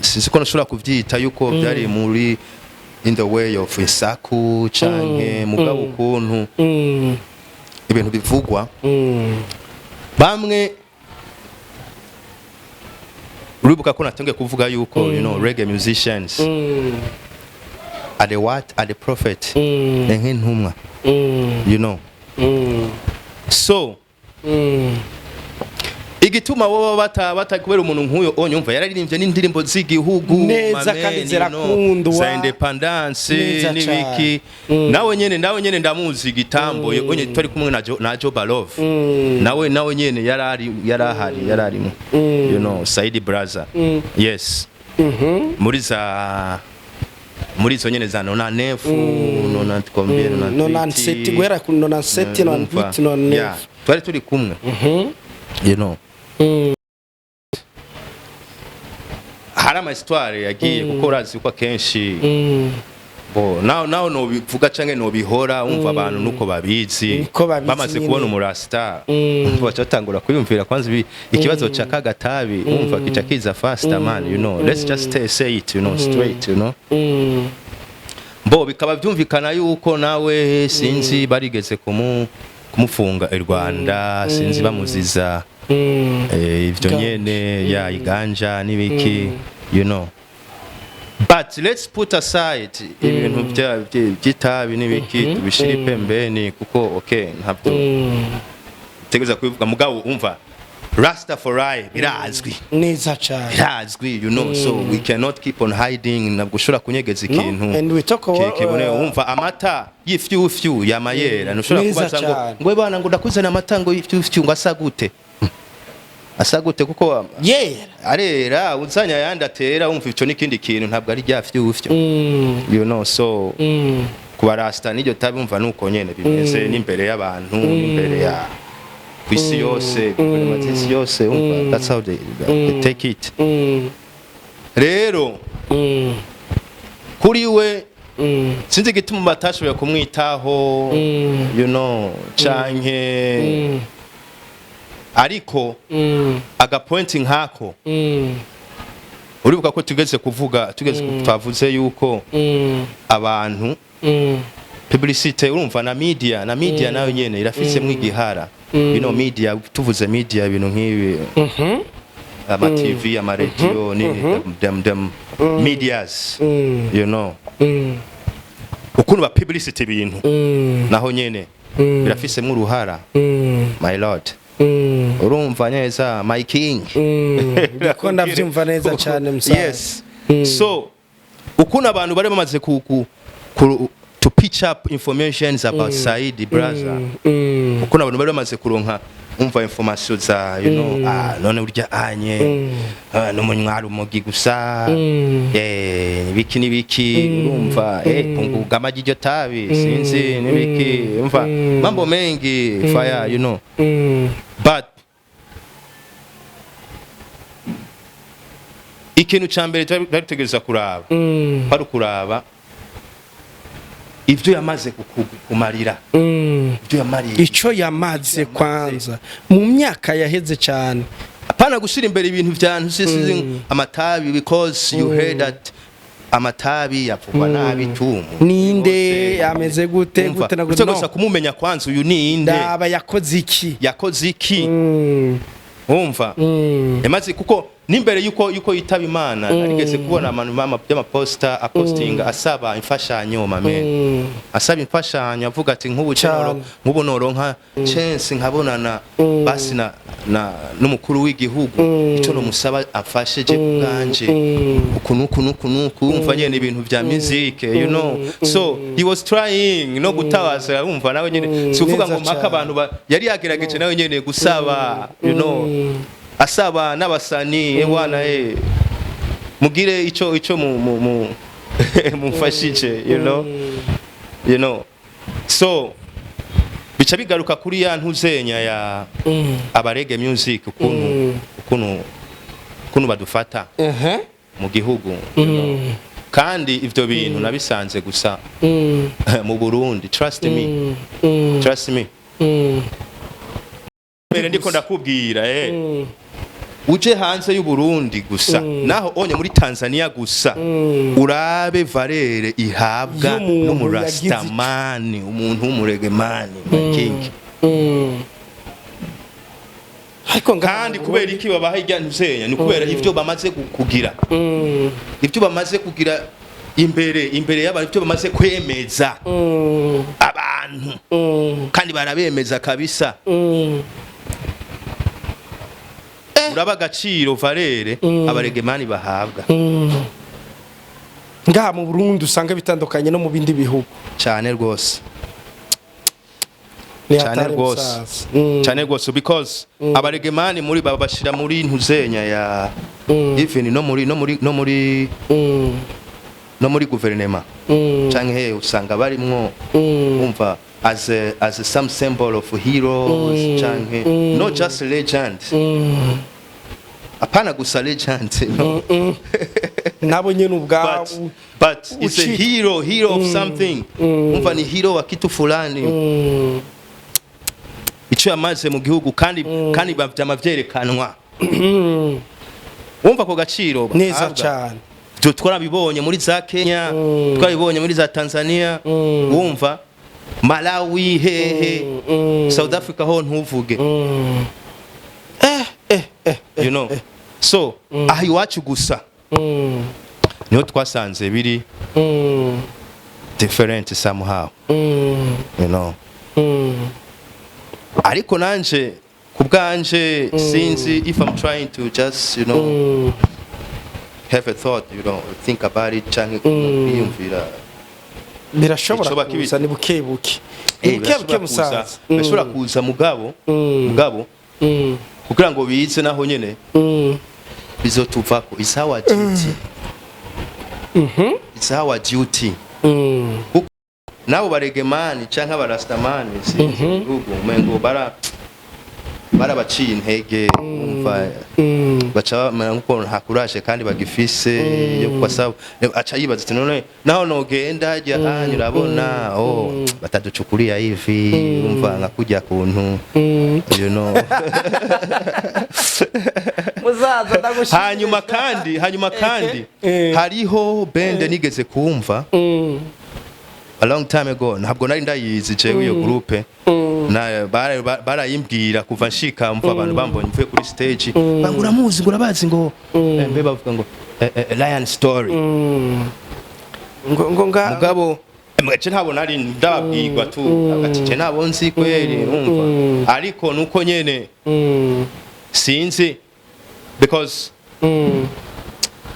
sinzi ko nashobora kuvyita yuko byari muri in the way of isaku canke, mugabo ukuntu ibintu bivugwa, bamwe uribuka ko natangiye kuvuga yuko reggae musicians are the what, are the prophet, ni nk'intumwa. So igituma bo bata kubera umuntu nk'uyo onyumva yararirimbye n'indirimbo z'igihugu Neza, my man, kandi zirakundwa. za independence Neza. n'ibiki. Nawe nyene ndamuzi gitambo onye twari kumwe na Joe Balov, nawe nyene yarari, yarahari, yararimo, Saidi Brother, yes, muri izo nyene za 89, nonante combien, 97, guhera ku 97, 98, 99. Yeah, twari turi kumwe. Hari ama histoire yagiye, kuko urazi ko akenshi bo nawe nobivuga canke nobihora, umva, abantu nuko babizi. Niko babizi Bamaze nyene. kubona umurasta, umva, baca batangura kwiyumvira kwanza ikibazo ca kagatabi, umva, kica kiza faster, man. Let's just say it straight. Bo bikaba byumvikana yuko nawe, sinzi, barigeze kumufunga i Rwanda, sinzi, bamuziza ivyo Ganja. nyene ya iganja n'ibiki. But let's put aside ibintu by'itabi n'ibiki, tubishire pembeni, kuko okay, ntabwo tegereza kubivuga, mugabo umva, Rastafari birazwi. Neza cyane. Birazwi, so we cannot keep on hiding, ntabwo ushobora kunyegeza No, ikintu and we talk about, kibone. Umva, amata y'ifyufyu yamayera, ntushobora Neza kubaza ngo cyane. ngo bana, ngo ndakuzana amata ngo y'ifyufyu, ngo asa gute, asa gute, kuko yera. Arera, uzanya ayandi atera, wumva, ico n'ikindi kintu, ntabwo ari rya fyufyu. So ku barasta n'iryo tabi, umva, nuko nyene bimeze n'imbere y'abantu, n'imbere ya kw'isi yose, guverinoma z'isi yose, umva, that's how they take it. Rero kuri we, sinzi igituma batashoboye kumwitaho, canke, ariko agapointi nk'ako, uribuka ko tugeze kuvuga, tugeze twavuze yuko abantu publicité, urumva, na media nayo nyene irafisemo igihara. Media, tuvuze media, ibintu nk'ibi, ama TV, ama radio, ni them medias, ukuntu ba publicity ibintu, naho nyene birafisemo uruhara, my lord, urumva neza, my king. Ndiko ndavyumva neza cyane, musaza. Yes, so ukuntu abantu bari bamaze ku to pitch up informations about Saidi Brother, ukuntu abantu bari bamaze kuronka, umva, information za ah, none urya anye, ah, n'umunywa umugi gusa, ibiki n'ibiki, urumva, punguga amagi iryo tabi, sinzi n'ibiki, umva, mambo mengi fire. But ikintu ca mbere twari dutegereza kuraba kwari ukuraba ivyo yamaze kumarira, ivyo yamariye. Ico yamaze kwanza mu myaka yaheze cyane. Apana gushira imbere ibintu vya ntusizi amatabi, because you heard that amatabi yavugwa nabi tu. Ninde, ameze gute, gute na gute, no. Gusa kumumenya kwanza, uyu ninde? Ndaba yakoze iki. Yakoze iki, umva, yamaze kuko N'imbere yuko yitaba Imana, narigeze kubona abantu by'amaposta apostinga asaba imfashanyo, mame, asaba imfashanyo, avuga ati nk'ubu nk'ubu noronka chance nkabonana basi na n'umukuru w'igihugu, ico nomusaba afashe je bwanje uku nuku nuku nuku. Umva nyene ibintu vya music. So he was trying no gutabaza, umva nawe nyene si uvuga ngo Neza mpaka cane. abantu yari yagerageje nawe nyene gusaba, asaba n'abasani, ewana, mugire ico mu mumfashije. So bica bigaruka kuri ya ntuzenya ya aba reggae music, ukuntu badufata mu gihugu. Kandi ivyo bintu nabisanze gusa mu Burundi, trust me, trust me. Mbere ndiko ndakubwira, uje hanze y'u Burundi gusa, naho onye muri Tanzania gusa, urabe valeur ihabwa y'umuntu. N'umurastamani, umuntu w'umuregemani, my king. Ariko ngaha Kandi mu kubera iki babaha irya ntuzenya? Ni kubera ivyo bamaze kugira, ivyo bamaze kugira imbere y'abantu, ivyo bamaze kwemeza abantu, kandi barabemeza kabisa. Uraba agaciro, valeur abaregemani bahabwa. Ngaha mu Burundi usanga bitandukanye no mu bindi bihugu. Cyane rwose. Ni Cyane hatari, rwose. musaza. Cyane rwose, because abaregemani muri babashira muri ntuzenya ya even no muri no muri guverinema canke he, usanga barimwo, umva, as a some symbol of heroes, canke not just legend, apana gusa legend, no. Nabo nyene ubwabo. But it's a Uchitwa. hero of something, umva, ni hero wa kitu fulani, ico yamaze mu gihugu, kandi vyama vyerekanwa, wumva ko gaciro Neza bahabwa. cyane. Ivyo twarabibonye muri za Kenya, twarabibonye muri za Tanzania, wumva, Malawi, hehe, South Africa ho ntuvuge. So aha iwacu gusa niho twasanze biri different somehow. Ariko nanje ku bwanje sinzi if I'm trying to just have a thought, think about it, canke kwiyumvira. Birashobora Icoba kuza, ni buke buke, ni buke birashobora buke, kuza, musaza. Birashobora kuza, mugabo kugira ngo bize naho nyene bizotuvako. It's our duty, it's our duty. Nabo baregemani canke abarastamani, sinzi ibihugu, umengo barabaciye intege, umva, baca bamera nkuko nta courage kandi bagifise yo kwasaba. Aca yibaza ati: "None naho nogenda hajya hanyu, urabona, oh, bataducukuria hivi, umva, nka kujya kuntu." Musaza, ndagushimiye. Hanyuma kandi hariho band nigeze kumva a long time ago. Ntabwo nari ndayizi jewe iyo groupe, na barayimbwira kuva nshika, mva, abantu bambonye mvuye kuri stage banga: "Uramuzi?" Ngo: "Urabazi?" Ngo mbe bavuga ngo Lion Story. Ngo nga Mugabo mwace ntabwo nari ndababwirwa tu, ati je ntabwo nzi kweri, umva, ariko nuko nyene sinzi, because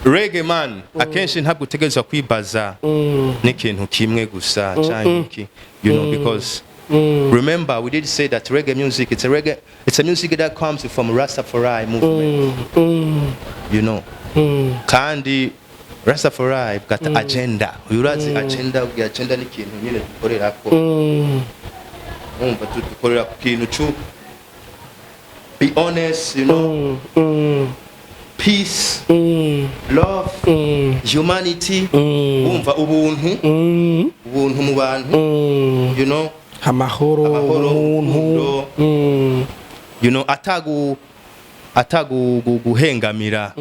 reggae man akenshi ntabwo utegerezwa kwibaza n'ikintu kimwe gusa canke iki, because remember we did say that reggae music, it's a reggae, it's a music that comes from Rastafari movement. Kandi Rastafari got agenda. Uyu urazi agenda, ubwo agenda ni ikintu nyine dukorerako, umva, dukorera ku kintu cu be honest, peace, love, humanity, wumva, ubuntu, ubuntu mu bantu, amahoro, amahoro, ubuntu. Urukundo, atagu guhengamira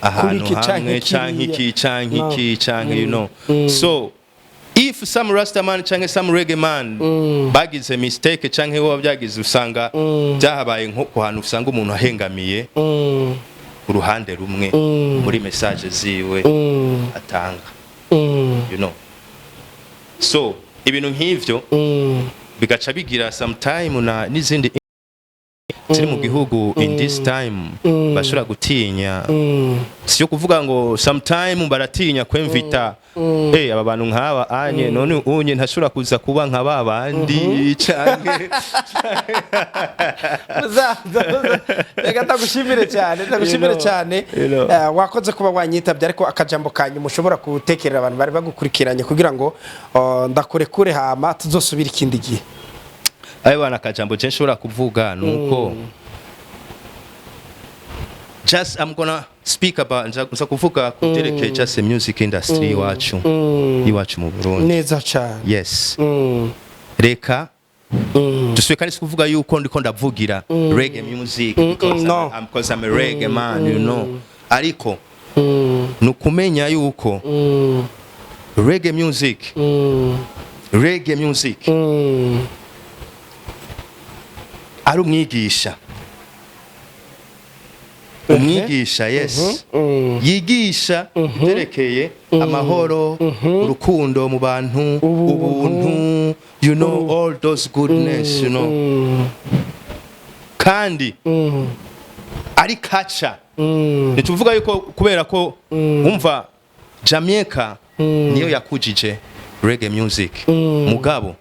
ahantu Kuri iki hamwe canke canke kiriya. iki canke No. iki canke. So if some rasta man canke some reggae man bagize mistake canke bo byagize, usanga byahabaye nko ku hantu usanga umuntu ahengamiye uruhande rumwe muri message ziwe atanga. So ibintu nk'ivyo bigaca bigira sometime na n'izindi ziri mu gihugu in this time bashobora gutinya. Siyo kuvuga ngo sometime baratinya kwemvita aba bantu nk'aba anye none unye ntashobora kuza kuba nka ba bandi canke. Reka ndagushimire cyane, ndagushimire cyane. You know. Wakoze kuba wanyitabye, ariko akajambo kanyu mushobora gutekerera abantu bari bagukurikiranye kugira ngo ndakurekure, hama tuzosubira ikindi gihe. Ayo bana, akajambo je nshobora kuvuga nuko just I'm gonna speak about, nza kuvuga ku byerekeye just the music industry iwacu mu Burundi. Neza cyane. Yes. Reka dusubiye kandi, si kuvuga yuko ndiko ndavugira reggae music because No. Because I'm a reggae man, ariko ni ukumenya yuko reggae music ari umwigisha, yes, yigisha ibyerekeye amahoro, urukundo mu bantu, ubuntu, all those goodness, kandi ari kaca. Ntituvuga yuko kubera ko umva Jamaica niyo yakujije reggae music, mugabo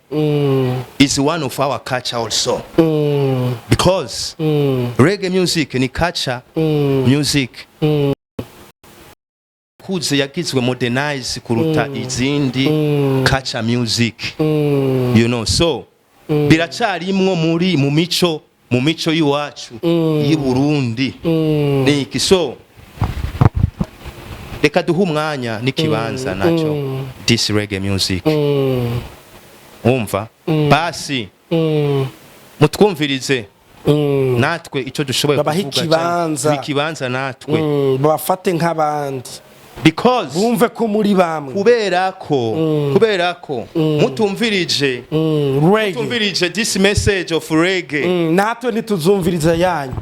is one of our culture also, because reggae music ni culture music kuze yagizwe modernize kuruta izindi culture music. So biracarimwo muri mu mico y'iwacu y'i Burundi niki. So reka duhe umwanya n'ikibanza nacyo this reggae music. Umva basi, mutwumvirize natwe icyo dushoboye Babahe kuvuga ikibanza. cyane, ikibanza natwe Babafate nk'abandi, because bumve ko muri bamwe. Kubera ko mutumvirije Reggae. mutumvirije this message of reggae, Natwe ntituzumviriza yanyu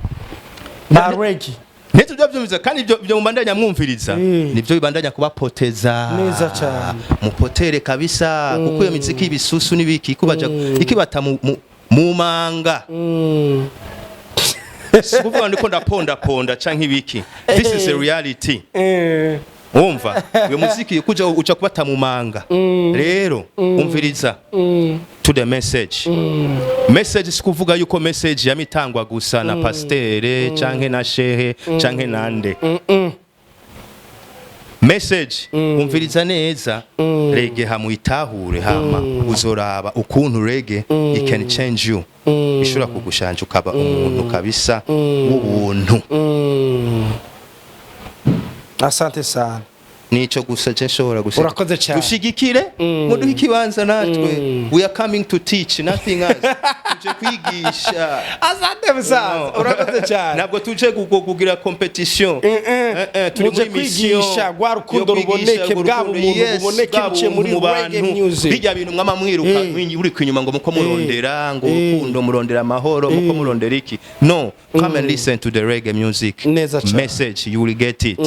ba reggae. Ntitubyumviriza kandi ibyo mubandanya mwumviriza nibyo bibandanya kubapoteza. Neza cyane. Mupotere kabisa, kuko iyo miziki y'ibisusu n'ibiki ikubaja ikibata mu manga. Si kuvuga ndiko ndapondaponda canke ibiki, this is a reality. Wumva uyo muziki kuja uca kubata mu manga. Rero umviriza to the message. Message si kuvuga yuko message yamitangwa gusa na pastere canke na shehe canke nande. Message, umviriza neza reggae, hamuyitahure, hama uzoraba ukuntu reggae it can change you, ishobora kugushanja ukaba umuntu kabisa w'ubuntu. Asante sana. Nico gusa je nshobora gusa. Urakoze cyane. Dushigikire, muduhe ikibanza natwe. We are coming to teach, nothing else. Tuje kwigisha. Asante musaza. No. Urakoze cyane. Ntabwo tuje kugira competition. Turi Muje muri mission kwigisha, rwa rukundo yo kwigisha ruboneke, urwo bwa rukundo, bumuntu yes, buboneke bwa biciye muri buntu mu reggae bantu. music. Bijya bintu mwama mwiruka uri inyuma ngo muko murondera ngo urukundo, murondera amahoro, muko murondera iki. No, come and listen to the reggae music Neza cyane. message, you will get it.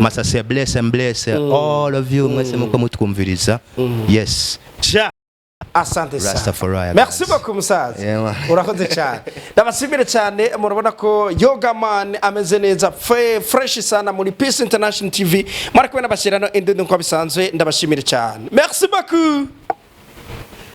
Masase, bless and bless all of you mwese muko mutwumviriza. Yes, ja. Asante sana. Rastafari, Merci guys. beaucoup, musaza. Yeah, man. Urakoze cyane, ndabashimire cyane. Murabona ko Yoga Man ameze neza, fresh sana. Muri Peace International TV mwari kumwe n'abashyirano indundi nkuko bisanzwe. Ndabashimire cyane, merci beaucoup.